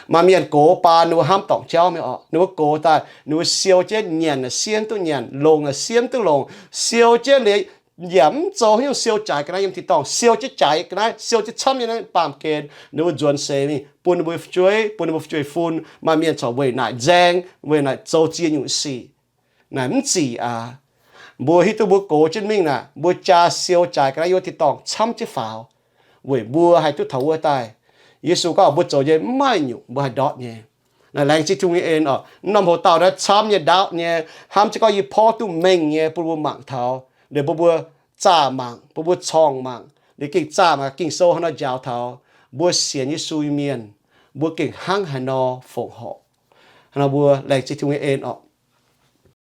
Maaih mienh gox baan ninh mbuo hnamv dorngc jauv mingh orqc, ninh mbuo gox daaih ninh mbuo siou jienv nyanc naaic siemv duqv nyanc, longc naaic siemv duqv longc, siou jienv liuz yaac mv zoux haaix nyungc siou jaaix ga'naaiv yiem tin-dorngh, siou jienv jaaix ga'naaiv, siou jienv camv nyei naaiv baamh gen, ninh mbuo nzuonx seix mingh bun ninh mbuo fu'jueiv, bun ninh mbuo fu'jueiv fun. Maaih mienh corc weic naaic nzaeng, weic naaic zoux ziex nyungc sic. Naaic mv zic aqv. Mbuo hiuv duqv mbuo gox jienv mingh naaic, mbuo jaa siou jaaix ga'naaiv yiem tin-dorngh camv jienv faaux, weic mbuo haih duqv taux wuov daaih. Yesu gorngv mbuo zoux nyei mv maaih nyungc mbuo haih ndortv nyei. Naaic laengz zingh Tin-Hungh nyei en orqc, norm hoc dauh naaiv camv nyei, ndaauv nyei, hnamv jienv gorngv yie porv duqv mengh nyei bun mbuo mangc taux. Liuz bun mbuo zaah mangc, bun mbuo corngh mangc, liuz gengh zaah mangc Ging-Sou hnangv nor njaaux taux mbuo sienx Yesu nyei mienh, mbuo gengh hnangv haaix nor fongc horc. Hnangv nor mbuo laengz zingh Tin-Hungh nyei en orqc.